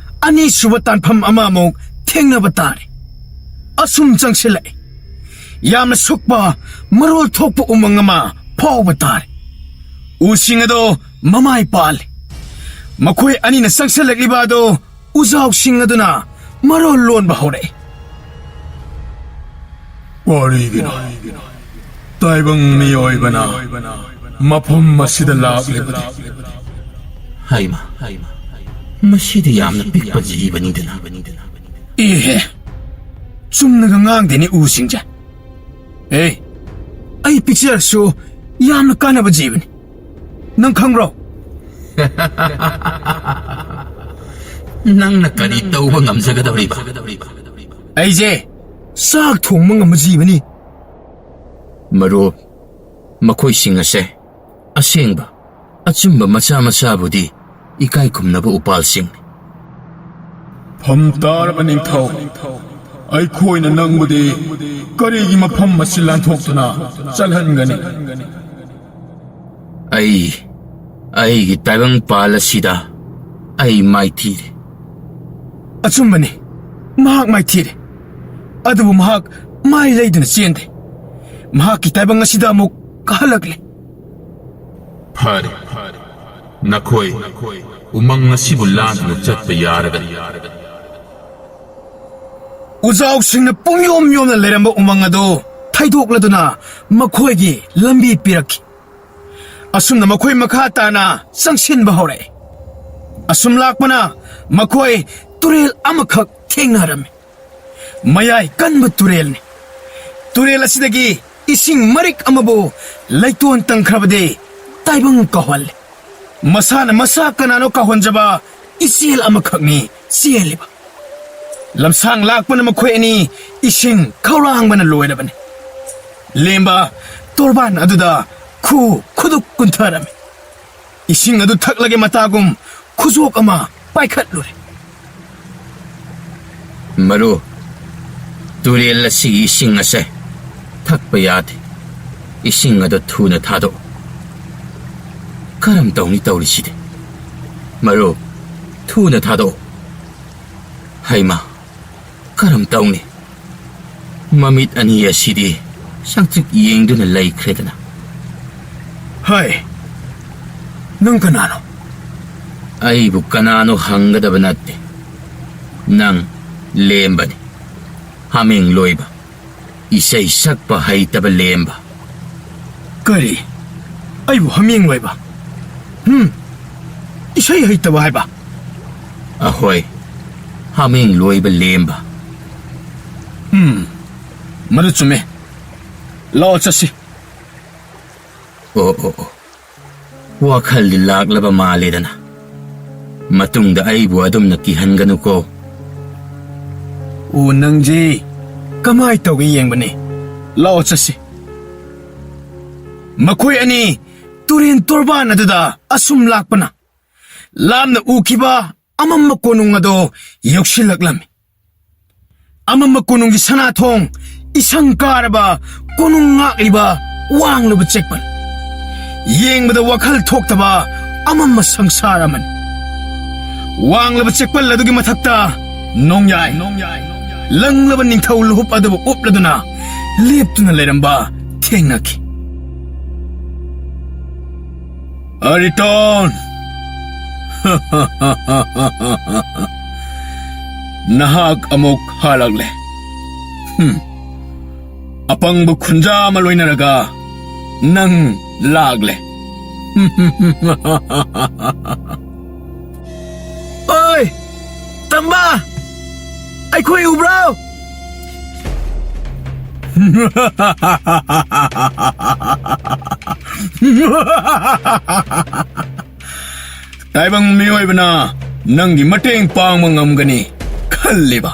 ꯑꯅꯤꯁꯨꯕ ꯇꯥꯟꯐꯝ ꯑꯃ ꯑꯃꯨꯛ ꯊꯦꯡꯅꯕ ꯇꯥꯔꯦ꯫ ꯑꯁꯨꯝ ꯆꯪꯁꯤꯜꯂꯛꯏ꯫ ꯌꯥꯝꯅ ꯁꯨꯛꯄ, ꯃꯔꯣꯜ ꯊꯣꯛꯄ ꯎꯃꯪ ꯑꯃ ꯐꯥꯎꯕ ꯇꯥꯔꯦ꯫ ꯎꯁꯤꯡ ꯑꯗꯣ ꯃꯃꯥꯏ ꯄꯥꯛꯍꯜꯂꯤ꯫ ꯃꯈꯣꯏ ꯑꯅꯤꯅ ꯆꯪꯁꯤꯜꯂꯛꯂꯤꯕ ꯑꯗꯣ ꯎꯖꯥꯎꯁꯤꯡ ꯑꯗꯨꯅ ꯃꯔꯣꯜ ꯂꯣꯟꯕ ꯍꯧꯔꯛꯏ꯫ ꯀꯔꯤꯒꯤꯅꯣ ꯇꯥꯏꯕꯪ ꯃꯤꯑꯣꯏꯕꯅ ꯃꯐꯝ ꯑꯁꯤꯗ ꯂꯥꯛꯂꯤꯕꯗꯤ? ꯍꯩꯃ, ꯃꯁꯤꯗꯤ ꯌꯥꯝꯅ ꯄꯤꯛꯄ ꯖꯤꯕꯅꯤꯗꯅ꯫ ꯏꯍꯦ, ꯆꯨꯝꯅꯒ ꯉꯥꯡꯗꯦꯅꯦ ꯎꯁꯤꯡꯁꯦ꯫ ꯑꯦ, ꯑꯩ ꯄꯤꯛꯆꯔꯁꯨ ꯌꯥꯝꯅ ꯀꯥꯟꯅꯕ ꯖꯤꯕꯅꯤ꯫ ꯅꯪ ꯈꯪꯕ꯭ꯔꯣ? ꯅꯪꯅ ꯀꯔꯤ ꯇꯧꯕ ꯉꯝꯖꯒꯗꯧꯔꯤꯕ? ꯑꯩꯁꯦ ꯆꯥꯛ ꯊꯣꯡꯕ ꯉꯝꯕ ꯖꯤꯕꯅꯤ꯫ ꯃꯔꯨꯞ, ꯃꯈꯣꯏꯁꯤꯡ ꯑꯁꯦ ꯑꯁꯦꯡꯕ, ꯑꯆꯨꯝꯕ ꯃꯆꯥ ꯃꯆꯥꯕꯨꯗꯤ ꯏꯀꯥꯏ ꯈꯨꯝꯅꯕ ꯎꯄꯥꯜꯁꯤꯡꯅꯤ꯫ ꯐꯝ ꯇꯥꯔꯕ ꯅꯤꯡꯊꯧ, ꯑꯩꯈꯣꯏꯅ ꯅꯪꯕꯨꯗꯤ ꯀꯔꯤꯒꯤ ꯃꯐꯝ ꯑꯁꯤ ꯂꯥꯟꯊꯣꯛꯇꯨꯅ ꯆꯠꯍꯟꯒꯅꯤ? ꯑꯩ, ꯑꯩꯒꯤ ꯇꯥꯏꯕꯪꯄꯥꯜ ꯑꯁꯤꯗ ꯑꯩ ꯃꯥꯏꯊꯤꯔꯦ꯫ ꯑꯆꯨꯝꯕꯅꯤ, ꯃꯍꯥꯛ ꯃꯥꯏꯊꯤꯔꯦ꯫ ꯑꯗꯨꯕꯨ ꯃꯍꯥꯛ ꯃꯥꯏ ꯂꯩꯗꯨꯅ ꯆꯦꯟꯗꯦ꯫ ꯃꯍꯥꯛꯀꯤ ꯇꯥꯏꯕꯪ ꯑꯁꯤꯗ ꯑꯃꯨꯛ ꯀꯥꯍꯜꯂꯛꯂꯦ꯫ ꯐꯔꯦ, ꯅꯈꯣꯏ ꯎꯃꯪ ꯑꯁꯤꯕꯨ ꯂꯥꯟꯗꯨꯅ ꯆꯠꯄ ꯌꯥꯔꯒꯅꯤ꯫ ꯎꯖꯥꯎꯁꯤꯡꯅ ꯄꯨꯡꯌꯣꯝ ꯌꯣꯝꯅ ꯂꯩꯔꯝꯕ ꯎꯃꯪ ꯑꯗꯨ ꯊꯩꯗꯣꯛꯂꯗꯨꯅ ꯃꯈꯣꯏꯒꯤ ꯂꯝꯕꯤ ꯄꯤꯔꯛꯈꯤ꯫ ꯑꯁꯨꯝꯅ ꯃꯈꯣꯏ ꯃꯈꯥ ꯇꯥꯅ ꯆꯪꯁꯤꯟꯕ ꯍꯧꯔꯛꯑꯦ꯫ ꯑꯁꯨꯝ ꯂꯥꯛꯄꯅ ꯃꯈꯣꯏ ꯇꯨꯔꯦꯜ ꯑꯃꯈꯛ ꯊꯦꯡꯅꯔꯝꯃꯤ꯫ ꯃꯌꯥꯏ ꯀꯟꯕ ꯇꯨꯔꯦꯜꯅꯤ꯫ ꯇꯨꯔꯦꯜ ꯑꯁꯤꯗꯒꯤ ꯏꯁꯤꯡ ꯃꯔꯤꯛ ꯑꯃꯕꯨ ꯂꯩꯇꯣꯟ ꯇꯪꯈ꯭ꯔꯕꯗꯤ ꯇꯥꯏꯕꯪ ꯀꯥꯎꯍꯜꯂꯤ꯫ ꯃꯁꯥꯅ ꯃꯁꯥ ꯀꯅꯥꯅꯣ ꯀꯥꯎꯍꯟꯖꯕ ꯏꯆꯦꯜ ꯑꯃꯈꯛꯅꯤ ꯆꯦꯜꯂꯤꯕ꯫ ꯂꯝꯁꯥꯡ ꯂꯥꯛꯄꯅ ꯃꯈꯣꯏ ꯑꯅꯤ ꯏꯁꯤꯡ ꯈꯧꯔꯥꯡꯕꯅ ꯂꯣꯏꯔꯕꯅꯤ꯫ ꯂꯦꯝꯕ ꯇꯣꯔꯕꯥꯟ ꯑꯗꯨꯗ ꯈꯨ ꯈꯨꯗꯨꯛ ꯀꯨꯟꯊꯔꯝꯃꯤ꯫ ꯏꯁꯤꯡ ꯑꯗꯨ ꯊꯛꯂꯒꯦ ꯃꯇꯥꯒꯨꯝ ꯈꯨꯖꯣꯛ ꯑꯃ ꯄꯥꯏꯈꯠꯂꯨꯔꯦ꯫ ꯃꯔꯨꯞ, ꯇꯨꯔꯦꯜ ꯑꯁꯤꯒꯤ ꯏꯁꯤꯡ ꯑꯁꯦ ꯊꯛꯄ ꯌꯥꯗꯦ꯫ ꯏꯁꯤꯡ ꯑꯗꯨ ꯊꯨꯅ ꯊꯥꯗꯣꯛꯎ꯫ ꯀꯔꯝ ꯇꯧꯅꯤ ꯇꯧꯔꯤꯁꯤꯗꯤ? ꯃꯔꯨꯞ, ꯊꯨꯅ ꯊꯥꯗꯣꯛꯎ꯫ ꯍꯩꯃꯥ, ꯀꯔꯝ ꯇꯧꯅꯤ? ꯃꯃꯤꯠ ꯑꯅꯤ ꯑꯁꯤꯗꯤ ꯁꯪꯇ꯭ꯔꯤꯛ ꯌꯦꯡꯗꯨꯅ ꯂꯩꯈ꯭ꯔꯦꯗꯅ꯫ ꯍꯩ, ꯅꯪ ꯀꯅꯥꯅꯣ? ꯑꯩꯕꯨ ꯀꯅꯥꯅꯣ ꯍꯪꯒꯗꯕ ꯅꯠꯇꯦ꯫ ꯅꯪ ꯂꯦꯝꯕꯅꯤ, ꯍꯥꯃꯦꯡ ꯂꯣꯏꯕ꯫ ꯏꯁꯩ ꯁꯛꯄ ꯍꯩꯇꯕ ꯂꯦꯝꯕ꯫ ꯀꯔꯤ? ꯑꯩꯕꯨ ꯍꯥꯃꯦꯡꯂꯣꯏꯕ? ꯍꯨꯝ? ꯏꯁꯩ ꯍꯩꯇꯕ ꯍꯥꯏꯕ? ꯑꯍꯣꯏ, ꯍꯥꯃꯦꯡꯂꯣꯏꯕ ꯂꯦꯝꯕ꯫ ꯎꯝ, ꯃꯗꯨ ꯆꯨꯝꯃꯦ꯫ ꯂꯥꯛꯑꯣ, ꯆꯠꯁꯤ꯫ ꯑꯣ, ꯑꯣ, ꯑꯣ꯫ ꯋꯥꯈꯜꯗꯤ ꯂꯥꯛꯂꯕ ꯃꯥꯜꯂꯦꯗꯅ꯫ ꯃꯇꯨꯡꯗ ꯑꯩꯕꯨ ꯑꯗꯨꯝꯅ ꯀꯤꯍꯟꯒꯅꯨꯀꯣ꯫ ꯑꯣ, ꯅꯪꯁꯦ ꯀꯃꯥꯏ ꯇꯧꯒꯦ ꯌꯦꯡꯕꯅꯤ꯫ ꯂꯥꯛꯑꯣ, ꯆꯠꯁꯤ꯫ ꯃꯈꯣꯏ ꯑꯅꯤ ꯇꯨꯔꯦꯟ ꯇꯣꯔꯕꯥꯟ ꯑꯗꯨꯗ ꯑꯁꯨꯝ ꯂꯥꯛꯄꯅ ꯂꯥꯞꯅ ꯎꯈꯤꯕ ꯑꯃꯝꯕ ꯀꯣꯅꯨꯡ ꯑꯗꯣ ꯌꯧꯁꯤꯜꯂꯛꯂꯝꯃꯤ꯫ ꯑꯃꯝꯕ ꯀꯣꯅꯨꯡꯒꯤ ꯁꯅꯥꯊꯣꯡ ꯏꯁꯪ ꯀꯥꯔꯕ ꯀꯣꯅꯨꯡ ꯉꯥꯛꯂꯤꯕ ꯋꯥꯡꯂꯕ ꯆꯦꯛꯄꯜ꯫ ꯌꯦꯡꯕꯗ ꯋꯥꯈꯜ ꯊꯣꯛꯇꯕ ꯑꯃꯝꯕ ꯁꯪꯁꯥꯔ ꯑꯃꯅꯤ꯫ ꯋꯥꯡꯂꯕ ꯆꯦꯛꯄꯜ ꯑꯗꯨꯒꯤ ꯃꯊꯛꯇ ꯅꯣꯡꯌꯥꯏ, ꯂꯪꯂꯕ ꯅꯤꯡꯊꯧ ꯂꯨꯍꯨꯞ ꯑꯗꯨꯕꯨ ꯎꯞꯂꯗꯨꯅ ꯂꯦꯞꯇꯨꯅ ꯂꯩꯔꯝꯕ ꯊꯦꯡꯅꯈꯤ꯫ ꯑꯔꯤꯇꯣꯟ! ꯅꯍꯥꯛ ꯑꯃꯨꯛ ꯍꯜꯂꯛꯂꯦ꯫ ꯍꯨꯝ꯫ ꯑꯄꯪꯕ ꯈꯨꯟꯖꯥ ꯑꯃ ꯂꯣꯏꯅꯔꯒ ꯅꯪ ꯂꯥꯛꯂꯦ꯫ ꯑꯣꯏ! ꯇꯝꯕ! ꯑꯩꯈꯣꯏ ꯎꯕ꯭ꯔꯣ? ꯇꯥꯏꯕꯪ ꯃꯤꯑꯣꯏꯕꯅ ꯅꯪꯒꯤ ꯃꯇꯦꯡ ꯄꯥꯡꯕ ꯉꯝꯒꯅꯤ ꯈꯜꯂꯤꯕ?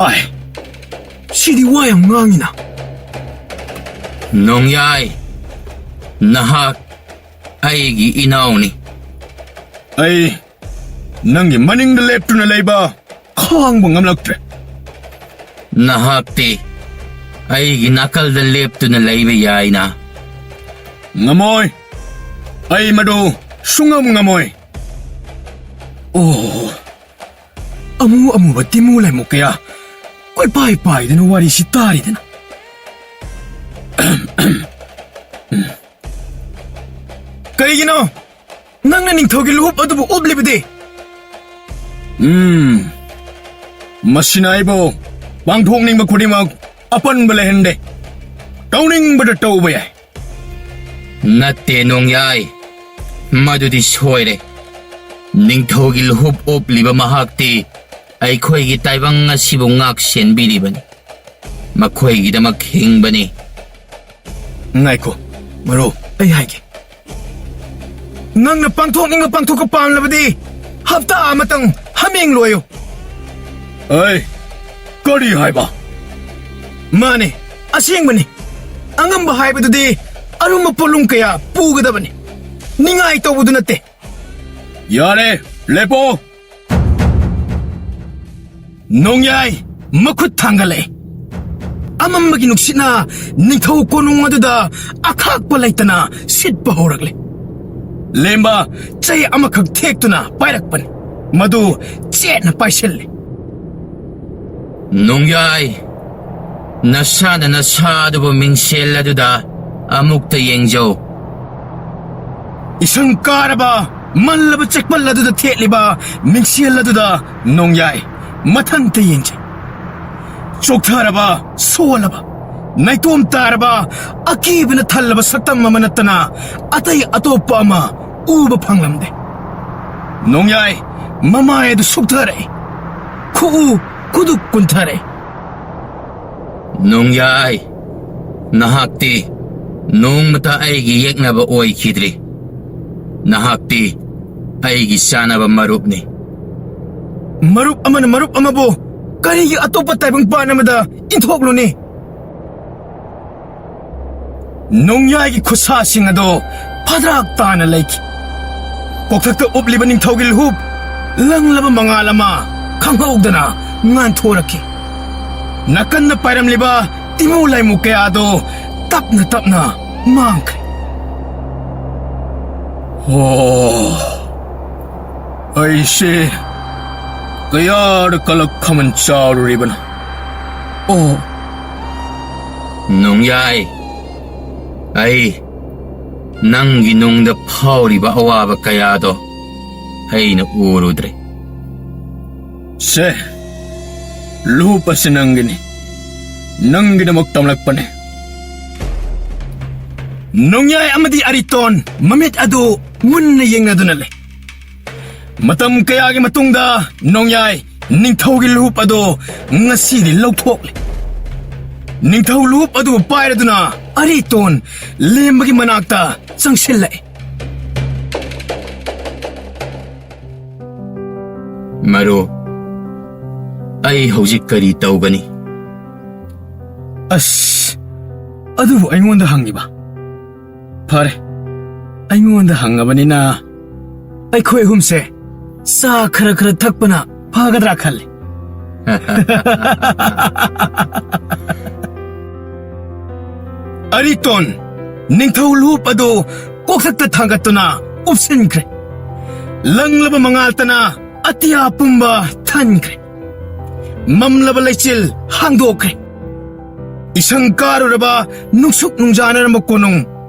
ꯑꯥꯏ, ꯁꯤꯗꯤ ꯋꯥ ꯌꯥꯝ ꯉꯥꯡꯉꯤꯅ꯫ ꯅꯣꯡꯌꯥꯏ, ꯅꯍꯥꯛ ꯑꯩꯒꯤ ꯏꯅꯥꯎꯅꯤ꯫ ꯑꯩ ꯅꯪꯒꯤ ꯃꯅꯤꯡꯗ ꯂꯦꯞꯇꯨꯅ ꯂꯩꯕ ꯈꯥꯡꯕ ꯉꯝꯂꯛꯇ꯭ꯔꯦ꯫ ꯅꯍꯥꯛꯇꯤ ꯑꯩꯒꯤ ꯅꯥꯀꯜꯗ ꯂꯦꯞꯇꯨꯅ ꯂꯩꯕ ꯌꯥꯏꯅ꯫ ꯉꯝꯃꯣꯏ꯫ ꯑꯩ ꯃꯗꯨ ꯁꯨꯡꯉꯝ ꯉꯝꯃꯣꯏ꯫ ꯑꯣ, ꯑꯃꯨ ꯑꯃꯨꯕ ꯇꯤꯃꯨ ꯂꯩꯃꯨ ꯀꯌꯥ ꯀꯣꯏꯄꯥꯏ ꯄꯥꯏꯗꯨꯅ ꯋꯥꯔꯤꯁꯤ ꯇꯥꯔꯤꯗꯅ꯫ ꯀꯩꯒꯤꯅꯣ ꯅꯪꯅ ꯅꯤꯡꯊꯧꯒꯤ ꯂꯨꯍꯨꯞ ꯑꯗꯨꯕꯨ ꯎꯞꯂꯤꯕꯗꯤ? ꯎꯝ, ꯃꯁꯤꯅ ꯑꯩꯕꯨ ꯄꯥꯡꯊꯣꯛꯅꯤꯡꯕ ꯈꯨꯗꯤꯡꯃꯛ ꯑꯄꯟꯕ ꯂꯩꯍꯟꯗꯦ꯫ ꯇꯧꯅꯤꯡꯕꯗ ꯇꯧꯕ ꯌꯥꯏ꯫ ꯅꯠꯇꯦ, ꯅꯣꯡꯌꯥꯏ꯫ ꯃꯗꯨꯗꯤ ꯁꯣꯏꯔꯦ꯫ ꯅꯤꯡꯊꯧꯒꯤ ꯂꯨꯍꯨꯞ ꯎꯞꯂꯤꯕ ꯃꯍꯥꯛꯇꯤ ꯑꯩꯈꯣꯏꯒꯤ ꯇꯥꯏꯕꯪ ꯑꯁꯤꯕꯨ ꯉꯥꯛ ꯁꯦꯟꯕꯤꯔꯤꯕꯅꯤ꯫ ꯃꯈꯣꯏꯒꯤꯗꯃꯛ ꯍꯤꯡꯕꯅꯤ꯫ ꯉꯥꯏꯈꯣ, ꯃꯔꯨꯞ, ꯑꯩ ꯍꯥꯏꯒꯦ꯫ ꯅꯪꯅ ꯄꯥꯡꯊꯣꯛꯅꯤꯡꯕ ꯄꯥꯡꯊꯣꯛꯄ ꯄꯥꯝꯂꯕꯗꯤ ꯍꯞꯇꯥ ꯑꯃꯇꯪ ꯍꯥꯃꯦꯡ ꯂꯣꯏꯌꯨ꯫ ꯑꯩ ꯀꯔꯤ ꯍꯥꯏꯕ? ꯃꯥꯅꯦ, ꯑꯁꯦꯡꯕꯅꯤ꯫ ꯑꯉꯝꯕ ꯍꯥꯏꯕꯗꯨꯗꯤ ꯑꯔꯨꯝꯕ ꯄꯣꯠꯂꯨꯝ ꯀꯌꯥ ꯄꯨꯒꯗꯕꯅꯤ꯫ ꯅꯤꯡꯉꯥꯏ ꯇꯧꯕꯗꯨ ꯅꯠꯇꯦ꯫ ꯌꯥꯔꯦ, ꯂꯦꯞꯄꯣ꯫ ꯅꯣꯡꯌꯥꯏ ꯃꯈꯨꯠ ꯊꯥꯡꯒꯠꯂꯛꯏ꯫ ꯑꯃꯝꯕꯒꯤ ꯅꯨꯡꯁꯤꯠꯅ ꯅꯤꯡꯊꯧ ꯀꯣꯅꯨꯡ ꯑꯗꯨꯗ ꯑꯈꯥꯛꯄ ꯂꯩꯇꯅ ꯁꯤꯠꯄ ꯍꯧꯔꯛꯂꯦ꯫ ꯂꯦꯝꯕ ꯆꯩ ꯑꯃꯈꯛ ꯊꯦꯛꯇꯨꯅ ꯄꯥꯏꯔꯛꯄꯅꯤ꯫ ꯃꯗꯨ ꯆꯦꯠꯅ ꯄꯥꯏꯁꯤꯜꯂꯤ꯫ ꯅꯣꯡꯌꯥꯏ, ꯅꯁꯥꯅ ꯅꯁꯥ ꯑꯗꯨꯕꯨ ꯃꯤꯡꯁꯦꯜ ꯑꯗꯨꯗ ꯑꯃꯨꯛꯇ ꯌꯦꯡꯖꯧ꯫ ꯏꯁꯪ ꯀꯥꯔꯕ, ꯃꯜꯂꯕ ꯆꯦꯛꯄꯜ ꯑꯗꯨꯗ ꯊꯦꯠꯂꯤꯕ ꯃꯤꯡꯁꯦꯜ ꯑꯗꯨꯗ ꯅꯣꯡꯌꯥꯏ ꯃꯊꯟꯇ ꯌꯦꯡꯖꯩ꯫ ꯆꯣꯛꯊꯔꯕ, ꯁꯣꯜꯂꯕ, ꯅꯥꯏꯇꯣꯝ ꯇꯥꯔꯕ, ꯑꯀꯤꯕꯅ ꯊꯜꯂꯕ ꯁꯛꯇꯝ ꯑꯃ ꯅꯠꯇꯅ ꯑꯇꯩ ꯑꯇꯣꯞꯄ ꯑꯃ ꯎꯕ ꯐꯪꯂꯝꯗꯦ꯫ ꯅꯣꯡꯌꯥꯏ ꯃꯃꯥꯏ ꯑꯗꯨ ꯁꯨꯛꯊꯔꯛꯏ꯫ ꯈꯨꯎ ꯈꯨꯗꯨꯛ ꯀꯨꯟꯊꯔꯛꯏ꯫ ꯅꯣꯡꯌꯥꯏ, ꯅꯍꯥꯛꯇꯤ ꯅꯣꯡꯃꯇ ꯑꯩꯒꯤ ꯌꯦꯛꯅꯕ ꯑꯣꯏꯈꯤꯗ꯭ꯔꯤ꯫ ꯅꯍꯥꯛꯇꯤ ꯑꯩꯒꯤ ꯆꯥꯅꯕ ꯃꯔꯨꯞꯅꯤ꯫ ꯃꯔꯨꯞ ꯑꯃꯅ ꯃꯔꯨꯞ ꯑꯃꯕꯨ ꯀꯔꯤꯒꯤ ꯑꯇꯣꯞꯄ ꯇꯥꯏꯕꯪꯄꯥꯟ ꯑꯃꯗ ꯏꯟꯊꯣꯛꯂꯨꯅꯤ? ꯅꯣꯡꯌꯥꯏꯒꯤ ꯈꯨꯠꯁꯥꯁꯤꯡ ꯑꯗꯣ ꯐꯗ꯭ꯔꯥꯛ ꯇꯥꯅ ꯂꯩꯈꯤ꯫ ꯀꯣꯛꯊꯛꯇ ꯎꯞꯂꯤꯕ ꯅꯤꯡꯊꯧꯒꯤ ꯂꯨꯍꯨꯞ ꯂꯪꯂꯕ ꯃꯉꯥꯜ ꯑꯃ ꯈꯪꯍꯧꯗꯅ ꯉꯥꯟꯊꯣꯔꯛꯈꯤ꯫ ꯅꯥꯀꯟꯗ ꯄꯥꯏꯔꯝꯂꯤꯕ ꯇꯤꯃꯨ ꯂꯥꯏꯃꯨ ꯀꯌꯥꯗꯣ ꯇꯞꯅ ꯇꯞꯅ ꯃꯥꯡꯈ꯭ꯔꯦ꯫ ꯑꯣ, ꯑꯩꯁꯦ ꯀꯌꯥꯗ ꯀꯂꯛ ꯈꯃꯟ ꯆꯥꯔꯨꯔꯤꯕꯅꯣ? ꯑꯣ, ꯅꯣꯡꯌꯥꯏ, ꯑꯩ ꯅꯪꯒꯤ ꯅꯨꯡꯗ ꯐꯥꯎꯔꯤꯕ ꯑꯋꯥꯕ ꯀꯌꯥꯗꯣ ꯑꯩꯅ ꯎꯔꯨꯗ꯭ꯔꯦ꯫ ꯁꯦ, ꯂꯨꯍꯨꯞ ꯑꯁꯤ ꯅꯪꯒꯤꯅꯤ꯫ ꯅꯪꯒꯤꯗꯃꯛ ꯇꯝꯂꯛꯄꯅꯤ꯫ ꯅꯣꯡꯌꯥꯏ ꯑꯃꯗꯤ ꯑꯔꯤꯇꯣꯟ ꯃꯃꯤꯠ ꯑꯗꯨ ꯃꯨꯟꯅ ꯌꯦꯡꯅꯗꯨꯅ ꯂꯩ꯫ ꯃꯇꯝ ꯀꯌꯥꯒꯤ ꯃꯇꯨꯡꯗ ꯅꯣꯡꯌꯥꯏ ꯅꯤꯡꯊꯧꯒꯤ ꯂꯨꯍꯨꯞ ꯑꯗꯨ ꯉꯁꯤꯗꯤ ꯂꯧꯊꯣꯛꯂꯦ꯫ ꯅꯤꯡꯊꯧ ꯂꯨꯍꯨꯞ ꯑꯗꯨ ꯄꯥꯏꯔꯗꯨꯅ ꯑꯔꯤꯇꯣꯟ ꯂꯦꯝꯕꯒꯤ ꯃꯅꯥꯛꯇ ꯆꯪꯁꯤꯜꯂꯛꯏ꯫ ꯃꯔꯨꯞ, ꯑꯩ ꯍꯧꯖꯤꯛ ꯀꯔꯤ ꯇꯧꯒꯅꯤ? ꯑꯁ, ꯑꯗꯨꯕꯨ ꯑꯩꯉꯣꯟꯗ ꯍꯪꯉꯤꯕ? ꯐꯔꯦ, ꯑꯩꯉꯣꯟꯗ ꯍꯪꯉꯕꯅꯤꯅ ꯑꯩꯈꯣꯏ ꯑꯍꯨꯝꯁꯦ ꯆꯥ ꯈꯔ ꯈꯔ ꯊꯛꯄꯅ ꯐꯒꯗ꯭ꯔꯥ ꯈꯜꯂꯤ꯫ ꯑꯔꯤꯇꯣꯟ ꯅꯤꯡꯊꯧ ꯂꯨꯍꯨꯞ ꯑꯗꯨ ꯀꯣꯛꯊꯛꯇ ꯊꯥꯡꯒꯠꯇꯨꯅ ꯎꯞꯁꯤꯟꯈ꯭ꯔꯦ꯫ ꯂꯪꯂꯕ ꯃꯉꯥꯜꯇꯅ ꯑꯇꯤꯌꯥ ꯄꯨꯝꯕ ꯊꯟꯈ꯭ꯔꯦ꯫ ꯃꯝꯂꯕ ꯂꯩꯆꯤꯜ ꯍꯥꯡꯗꯣꯛꯈ꯭ꯔꯦ꯫ ꯏꯁꯪ ꯀꯥꯔꯨꯔꯕ ꯅꯨꯡꯁꯨꯛ ꯅꯨꯡꯖꯥꯅꯔꯝꯕ ꯀꯣꯅꯨꯡ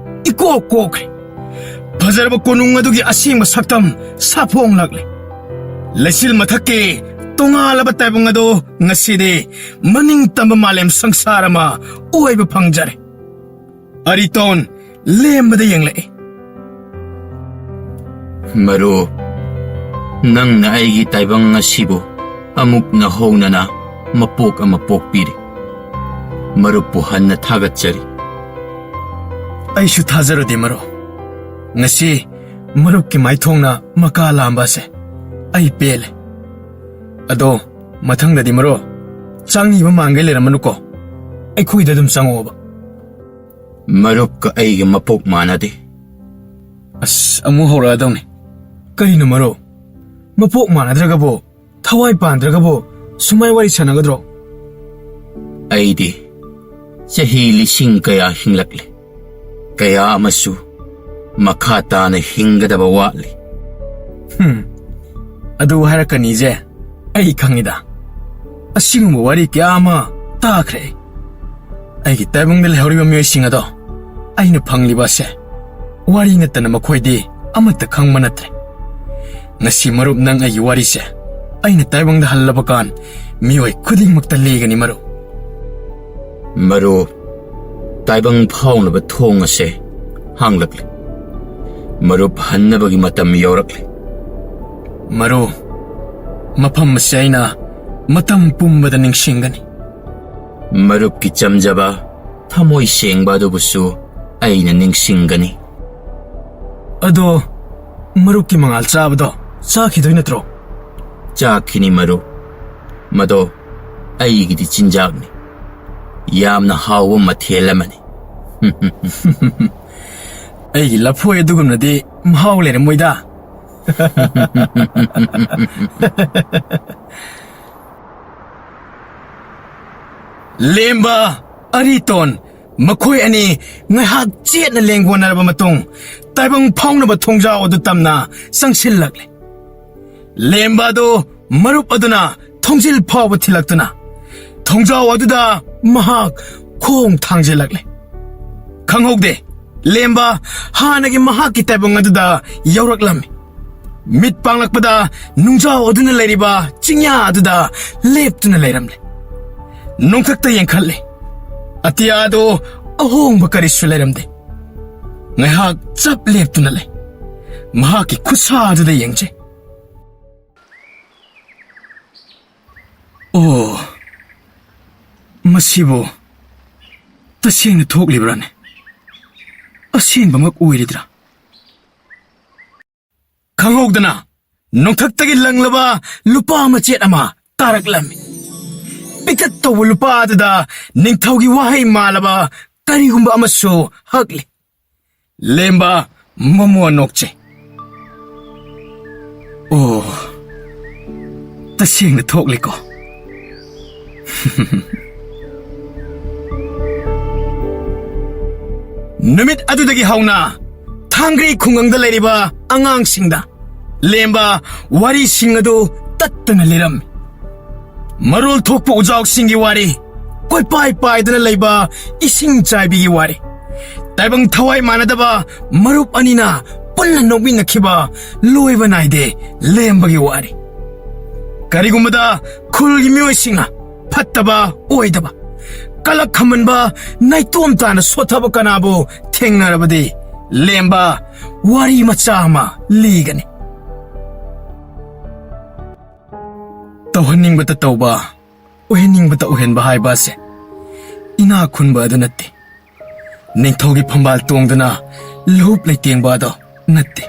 ꯏꯀꯣꯛ ꯀꯣꯛꯈ꯭ꯔꯦ꯫ ꯐꯖꯔꯕ ꯀꯣꯅꯨꯡ ꯑꯗꯨꯒꯤ ꯑꯁꯦꯡꯕ ꯁꯛꯇꯝ ꯁꯥꯐꯣꯡꯂꯛꯂꯦ꯫ ꯂꯩꯆꯤꯜ ꯃꯊꯛꯀꯤ ꯇꯣꯉꯥꯜꯂꯕ ꯇꯥꯏꯕꯪ ꯑꯗꯨ ꯉꯁꯤꯗꯤ ꯃꯅꯤꯡ ꯇꯝꯕ ꯃꯥꯂꯦꯝ ꯁꯪꯁꯥꯔ ꯑꯃ ꯑꯣꯏꯕ ꯐꯪꯖꯔꯦ꯫ ꯑꯔꯤꯇꯣꯟ ꯂꯦꯝꯕꯗ ꯌꯦꯡꯂꯛꯏ꯫ ꯃꯔꯨꯞ, ꯅꯪꯅ ꯑꯩꯒꯤ ꯇꯥꯏꯕꯪ ꯑꯁꯤꯕꯨ ꯑꯃꯨꯛ ꯅꯧꯍꯧꯅꯅ ꯃꯄꯣꯛ ꯑꯃ ꯄꯣꯛꯄꯤꯔꯤ꯫ ꯃꯔꯨꯞꯄꯨ ꯍꯟꯅ ꯊꯥꯒꯠꯆꯔꯤ꯫ ꯑꯩꯁꯨ ꯊꯥꯖꯔꯨꯗꯦ ꯃꯔꯨꯞ꯫ ꯉꯁꯤ ꯃꯔꯨꯞꯀꯤ ꯃꯥꯏꯊꯣꯡꯅ ꯃꯀꯥ ꯂꯥꯝꯕ ꯑꯁꯦ ꯑꯩ ꯄꯦꯜꯂꯦ꯫ ꯑꯗꯣ ꯃꯊꯪꯗꯗꯤ ꯃꯔꯨꯞ, ꯆꯥꯡꯅꯤꯕ ꯃꯥꯟꯒꯩ ꯂꯩꯔꯝꯃꯅꯨꯀꯣ꯫ ꯑꯩꯈꯣꯏꯗ ꯑꯗꯨꯝ ꯆꯪꯉꯛꯑꯣꯕ꯫ ꯃꯔꯨꯞꯀ ꯑꯩꯒ ꯃꯄꯣꯛ ꯃꯥꯟꯅꯗꯦ꯫ ꯑꯁ, ꯑꯃꯨꯛ ꯍꯧꯔꯛꯑꯗꯧꯅꯤ꯫ ꯀꯔꯤꯅꯣ ꯃꯔꯨꯞ? ꯃꯄꯣꯛ ꯃꯥꯟꯅꯗ꯭ꯔꯒꯕꯨ ꯊꯋꯥꯏ ꯄꯥꯟꯗ꯭ꯔꯒꯕꯨ ꯁꯨꯃꯥꯏ ꯋꯥꯔꯤ ꯁꯥꯟꯅꯒꯗ꯭ꯔꯣ? ꯑꯩꯗꯤ ꯆꯍꯤ ꯂꯤꯁꯤꯡ ꯀꯌꯥ ꯍꯤꯡꯂꯛꯂꯦ꯫ ꯀꯌꯥ ꯑꯃꯁꯨ ꯃꯈꯥ ꯇꯥꯅ ꯍꯤꯡꯒꯗꯕ ꯋꯥꯠꯂꯤ꯫ ꯍꯨꯝ, ꯑꯗꯨ ꯍꯥꯏꯔꯛꯀꯅꯤꯁꯦ ꯑꯩ ꯈꯪꯉꯤꯗ꯫ ꯑꯁꯤꯒꯨꯝꯕ ꯋꯥꯔꯤ ꯀꯌꯥ ꯑꯃ ꯇꯥꯈ꯭ꯔꯦ ꯑꯩ꯫ ꯑꯩꯒꯤ ꯇꯥꯏꯕꯪꯗ ꯂꯩꯍꯧꯔꯤꯕ ꯃꯤꯑꯣꯏꯁꯤꯡ ꯑꯗꯣ ꯑꯩꯅ ꯐꯪꯂꯤꯕ ꯑꯁꯦ ꯋꯥꯔꯤ ꯅꯠꯇꯅ ꯃꯈꯣꯏꯗꯤ ꯑꯃꯠꯇ ꯈꯪꯕ ꯅꯠꯇ꯭ꯔꯦ꯫ ꯉꯁꯤ ꯃꯔꯨꯞ ꯅꯪ ꯑꯩꯒꯤ ꯋꯥꯔꯤꯁꯦ ꯑꯩꯅ ꯇꯥꯏꯕꯪꯗ ꯍꯜꯂꯕ ꯀꯥꯟ ꯃꯤꯑꯣꯏ ꯈꯨꯗꯤꯡꯃꯛꯇ ꯂꯤꯒꯅꯤ, ꯃꯔꯨꯞ꯫ ꯃꯔꯨꯞ, ꯇꯥꯏꯕꯪ ꯐꯥꯎꯅꯕ ꯊꯣꯡ ꯑꯁꯦ ꯍꯥꯡꯂꯛꯂꯦ꯫ ꯃꯔꯨꯞ, ꯍꯟꯅꯕꯒꯤ ꯃꯇꯝ ꯌꯧꯔꯛꯂꯦ꯫ ꯃꯔꯨꯞ, ꯃꯐꯝ ꯑꯁꯤ ꯑꯩꯅ ꯃꯇꯝ ꯄꯨꯝꯕꯗ ꯅꯤꯡꯁꯤꯡꯒꯅꯤ꯫ ꯃꯔꯨꯞꯀꯤ ꯆꯝꯖꯕ, ꯊꯃꯣꯏ ꯁꯦꯡꯕ ꯑꯗꯨꯕꯨꯁꯨ ꯑꯩꯅ ꯅꯤꯡꯁꯤꯡꯒꯅꯤ꯫ ꯑꯗꯣ, ꯃꯔꯨꯞꯀꯤ ꯃꯉꯥꯜ ꯆꯥꯕꯗꯣ ꯆꯥꯈꯤꯗꯣꯏ ꯅꯠꯇ꯭ꯔꯣ? ꯆꯥꯈꯤꯅꯤ, ꯃꯔꯨꯞ꯫ ꯃꯗꯣ ꯑꯩꯒꯤꯗꯤ ꯆꯤꯟꯖꯥꯛꯅꯤ꯫ ꯌꯥꯝꯅ ꯍꯥꯎꯕ ꯃꯊꯦꯜ ꯑꯃꯅꯤ꯫ ꯑꯩꯒꯤ ꯂꯐꯣꯏ ꯑꯗꯨꯒꯨꯝꯅꯗꯤ ꯃꯍꯥꯎ ꯂꯩꯔꯝꯃꯣꯏꯗ꯫ ꯂꯦꯝꯕ, ꯑꯔꯤꯇꯣꯟ, ꯃꯈꯣꯏ ꯑꯅꯤ ꯉꯥꯏꯍꯥꯛ ꯆꯦꯠꯅ ꯂꯦꯡꯒꯣꯟꯅꯔꯕ ꯃꯇꯨꯡ, ꯇꯥꯏꯕꯪ ꯐꯥꯎꯅꯕ ꯊꯣꯡꯖꯥꯎ ꯑꯗꯨ ꯇꯝꯅ ꯆꯪꯁꯤꯜꯂꯛꯂꯦ꯫ ꯂꯦꯝꯕ ꯑꯗꯨ ꯃꯔꯨꯞ ꯑꯗꯨꯅ ꯊꯣꯡꯖꯤꯜ ꯐꯥꯎꯕ ꯊꯤꯜꯂꯛꯇꯨꯅ, ꯊꯣꯡꯖꯥꯎ ꯑꯗꯨꯗ ꯃꯍꯥꯛ ꯈꯣꯡ ꯊꯥꯡꯖꯤꯜꯂꯛꯂꯦ꯫ ꯈꯪꯍꯧꯗꯦ, ꯂꯦꯝꯕ ꯍꯥꯟꯅꯒꯤ ꯃꯍꯥꯛꯀꯤ ꯇꯥꯏꯕꯪ ꯑꯗꯨꯗ ꯌꯧꯔꯛꯂꯝꯃꯤ꯫ ꯃꯤꯠ ꯄꯥꯡꯂꯛꯄꯗ ꯅꯨꯡꯖꯥꯎ ꯑꯗꯨꯅ ꯂꯩꯔꯤꯕ ꯆꯤꯡꯌꯥ ꯑꯗꯨꯗ ꯂꯦꯞꯇꯨꯅ ꯂꯩꯔꯝꯂꯦ꯫ ꯅꯣꯡꯊꯛꯇ ꯌꯦꯡꯈꯠꯂꯦ꯫ ꯑꯇꯤꯌꯥꯗꯣ ꯑꯍꯣꯡꯕ ꯀꯔꯤꯁꯨ ꯂꯩꯔꯝꯗꯦ꯫ ꯉꯥꯏꯍꯥꯛ ꯆꯞ ꯂꯦꯞꯇꯨꯅ ꯂꯩ꯫ ꯃꯍꯥꯛꯀꯤ ꯈꯨꯠꯁꯥ ꯑꯗꯨꯗ ꯌꯦꯡꯖꯩ꯫ ꯑꯣ, ꯃꯁꯤꯕꯨ ꯇꯁꯦꯡꯅ ꯊꯣꯛꯂꯤꯕ꯭ꯔꯥꯅꯦ? ꯑꯁꯦꯡꯕꯃꯛ ꯑꯣꯏꯔꯤꯗ꯭ꯔꯥ? ꯈꯪꯍꯧꯗꯅ ꯅꯣꯡꯊꯛꯇꯒꯤ ꯂꯪꯂꯕ ꯂꯨꯄꯥ ꯃꯆꯦꯠ ꯑꯃ ꯇꯥꯔꯛꯂꯝꯃꯤ꯫ ꯄꯤꯛꯇꯛ ꯇꯧꯕ ꯂꯨꯄꯥ ꯑꯗꯨꯗ ꯅꯤꯡꯊꯧꯒꯤ ꯋꯥꯍꯩ ꯃꯥꯜꯂꯕ ꯀꯔꯤꯒꯨꯝꯕ ꯑꯃꯁꯨ ꯍꯛꯂꯤ꯫ ꯂꯦꯝꯕ ꯃꯃꯣꯟ ꯅꯣꯛꯆꯩ꯫ ꯑꯣ, ꯇꯁꯦꯡꯅ ꯊꯣꯛꯂꯦꯀꯣ꯫ ꯅꯨꯃꯤꯠ ꯑꯗꯨꯗꯒꯤ ꯍꯧꯅ ꯊꯥꯡꯒ꯭ꯔꯤ ꯈꯨꯡꯒꯪꯗ ꯂꯩꯔꯤꯕ ꯑꯉꯥꯡꯁꯤꯡꯗ ꯂꯦꯝꯕ ꯋꯥꯔꯤꯁꯤꯡ ꯑꯗꯨ ꯇꯠꯇꯅ ꯂꯤꯔꯝꯃꯤ꯫ ꯃꯔꯣꯜ ꯊꯣꯛꯄ ꯎꯖꯥꯎꯁꯤꯡꯒꯤ ꯋꯥꯔꯤ, ꯀꯣꯏꯄꯥꯏ ꯄꯥꯏꯗꯨꯅ ꯂꯩꯕ ꯏꯁꯤꯡ ꯆꯥꯏꯕꯤꯒꯤ ꯋꯥꯔꯤ, ꯇꯥꯏꯕꯪ ꯊꯋꯥꯏ ꯃꯥꯟꯅꯗꯕ ꯃꯔꯨꯞ ꯑꯅꯤꯅ ꯄꯨꯟꯅ ꯅꯣꯛꯃꯤꯟꯅꯈꯤꯕ ꯂꯣꯏꯕ ꯅꯥꯏꯗꯦ ꯂꯦꯝꯕꯒꯤ ꯋꯥꯔꯤ꯫ ꯀꯔꯤꯒꯨꯝꯕꯗ ꯈꯨꯜꯒꯤ ꯃꯤꯑꯣꯏꯁꯤꯡꯅ ꯐꯠꯇꯕ ꯑꯣꯏꯗꯕ, ꯀꯂꯛ ꯈꯝꯃꯟꯕ, ꯅꯥꯏꯇꯣꯝ ꯇꯥꯅ ꯁꯣꯠꯊꯕ ꯀꯅꯥꯕꯨ ꯊꯦꯡꯅꯔꯕꯗꯤ ꯂꯦꯝꯕ ꯋꯥꯔꯤ ꯃꯆꯥ ꯑꯃ ꯂꯤꯒꯅꯤ꯫ ꯇꯧꯍꯟꯅꯤꯡꯕꯇ ꯇꯧꯕ, ꯑꯣꯏꯍꯟꯅꯤꯡꯕꯇ ꯑꯣꯏꯍꯟꯕ ꯍꯥꯏꯕ ꯑꯁꯦ ꯏꯅꯥꯛ ꯈꯨꯟꯕ ꯑꯗꯨ ꯅꯠꯇꯦ꯫ ꯅꯤꯡꯊꯧꯒꯤ ꯐꯝꯕꯥꯜ ꯇꯣꯡꯗꯨꯅ ꯂꯨꯍꯨꯞ ꯂꯩꯇꯦꯡꯕ ꯑꯗꯣ ꯅꯠꯇꯦ꯫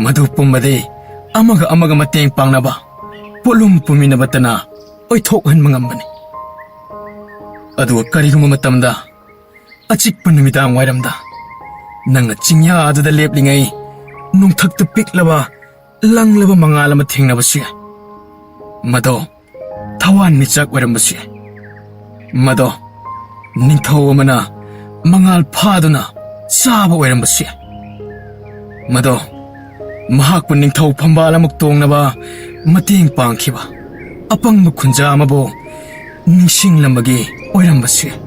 ꯃꯗꯨ ꯄꯨꯝꯕꯗꯤ ꯑꯃꯒ ꯑꯃꯒ ꯃꯇꯦꯡ ꯄꯥꯡꯅꯕ, ꯄꯣꯠꯂꯨꯝ ꯄꯨꯃꯤꯟꯅꯕꯇꯅ ꯑꯣꯏꯊꯣꯛꯍꯟꯕ ꯉꯝꯕꯅꯤ꯫ ꯑꯗꯨꯒ ꯀꯔꯤꯒꯨꯝꯕ ꯃꯇꯝꯗ ꯑꯆꯤꯛꯄ ꯅꯨꯃꯤꯗꯥꯡ ꯋꯥꯏꯔꯝꯗ ꯅꯪꯅ ꯆꯤꯡꯌꯥ ꯑꯗꯨꯗ ꯂꯦꯞꯂꯤꯉꯩ ꯅꯣꯡꯊꯛꯇ ꯄꯤꯛꯂꯕ ꯂꯪꯂꯕ ꯃꯉꯥꯜ ꯑꯃ ꯊꯦꯡꯅꯕꯁꯨ ꯌꯥꯏ꯫ ꯃꯗꯣ ꯊꯋꯥꯟꯃꯤꯆꯥꯛ ꯑꯣꯏꯔꯝꯕꯁꯨ ꯌꯥꯏ꯫ ꯃꯗꯣ ꯅꯤꯡꯊꯧ ꯑꯃꯅ ꯃꯉꯥꯜ ꯐꯥꯗꯨꯅ ꯆꯥꯕ ꯑꯣꯏꯔꯝꯕꯁꯨ ꯌꯥꯏ꯫ ꯃꯗꯣ ꯃꯍꯥꯛꯄꯨ ꯅꯤꯡꯊꯧ ꯐꯝꯕꯥꯜ ꯑꯃ ꯇꯣꯡꯅꯕ ꯃꯇꯦꯡ ꯄꯥꯡꯈꯤꯕ ꯑꯄꯪꯕ ꯈꯨꯟꯖꯥ ꯑꯃꯕꯨ ꯅꯤꯡꯁꯤꯡꯂꯝꯕꯒꯤ ꯑꯣꯏꯔꯝꯕꯁꯨ ꯌꯥꯏ꯫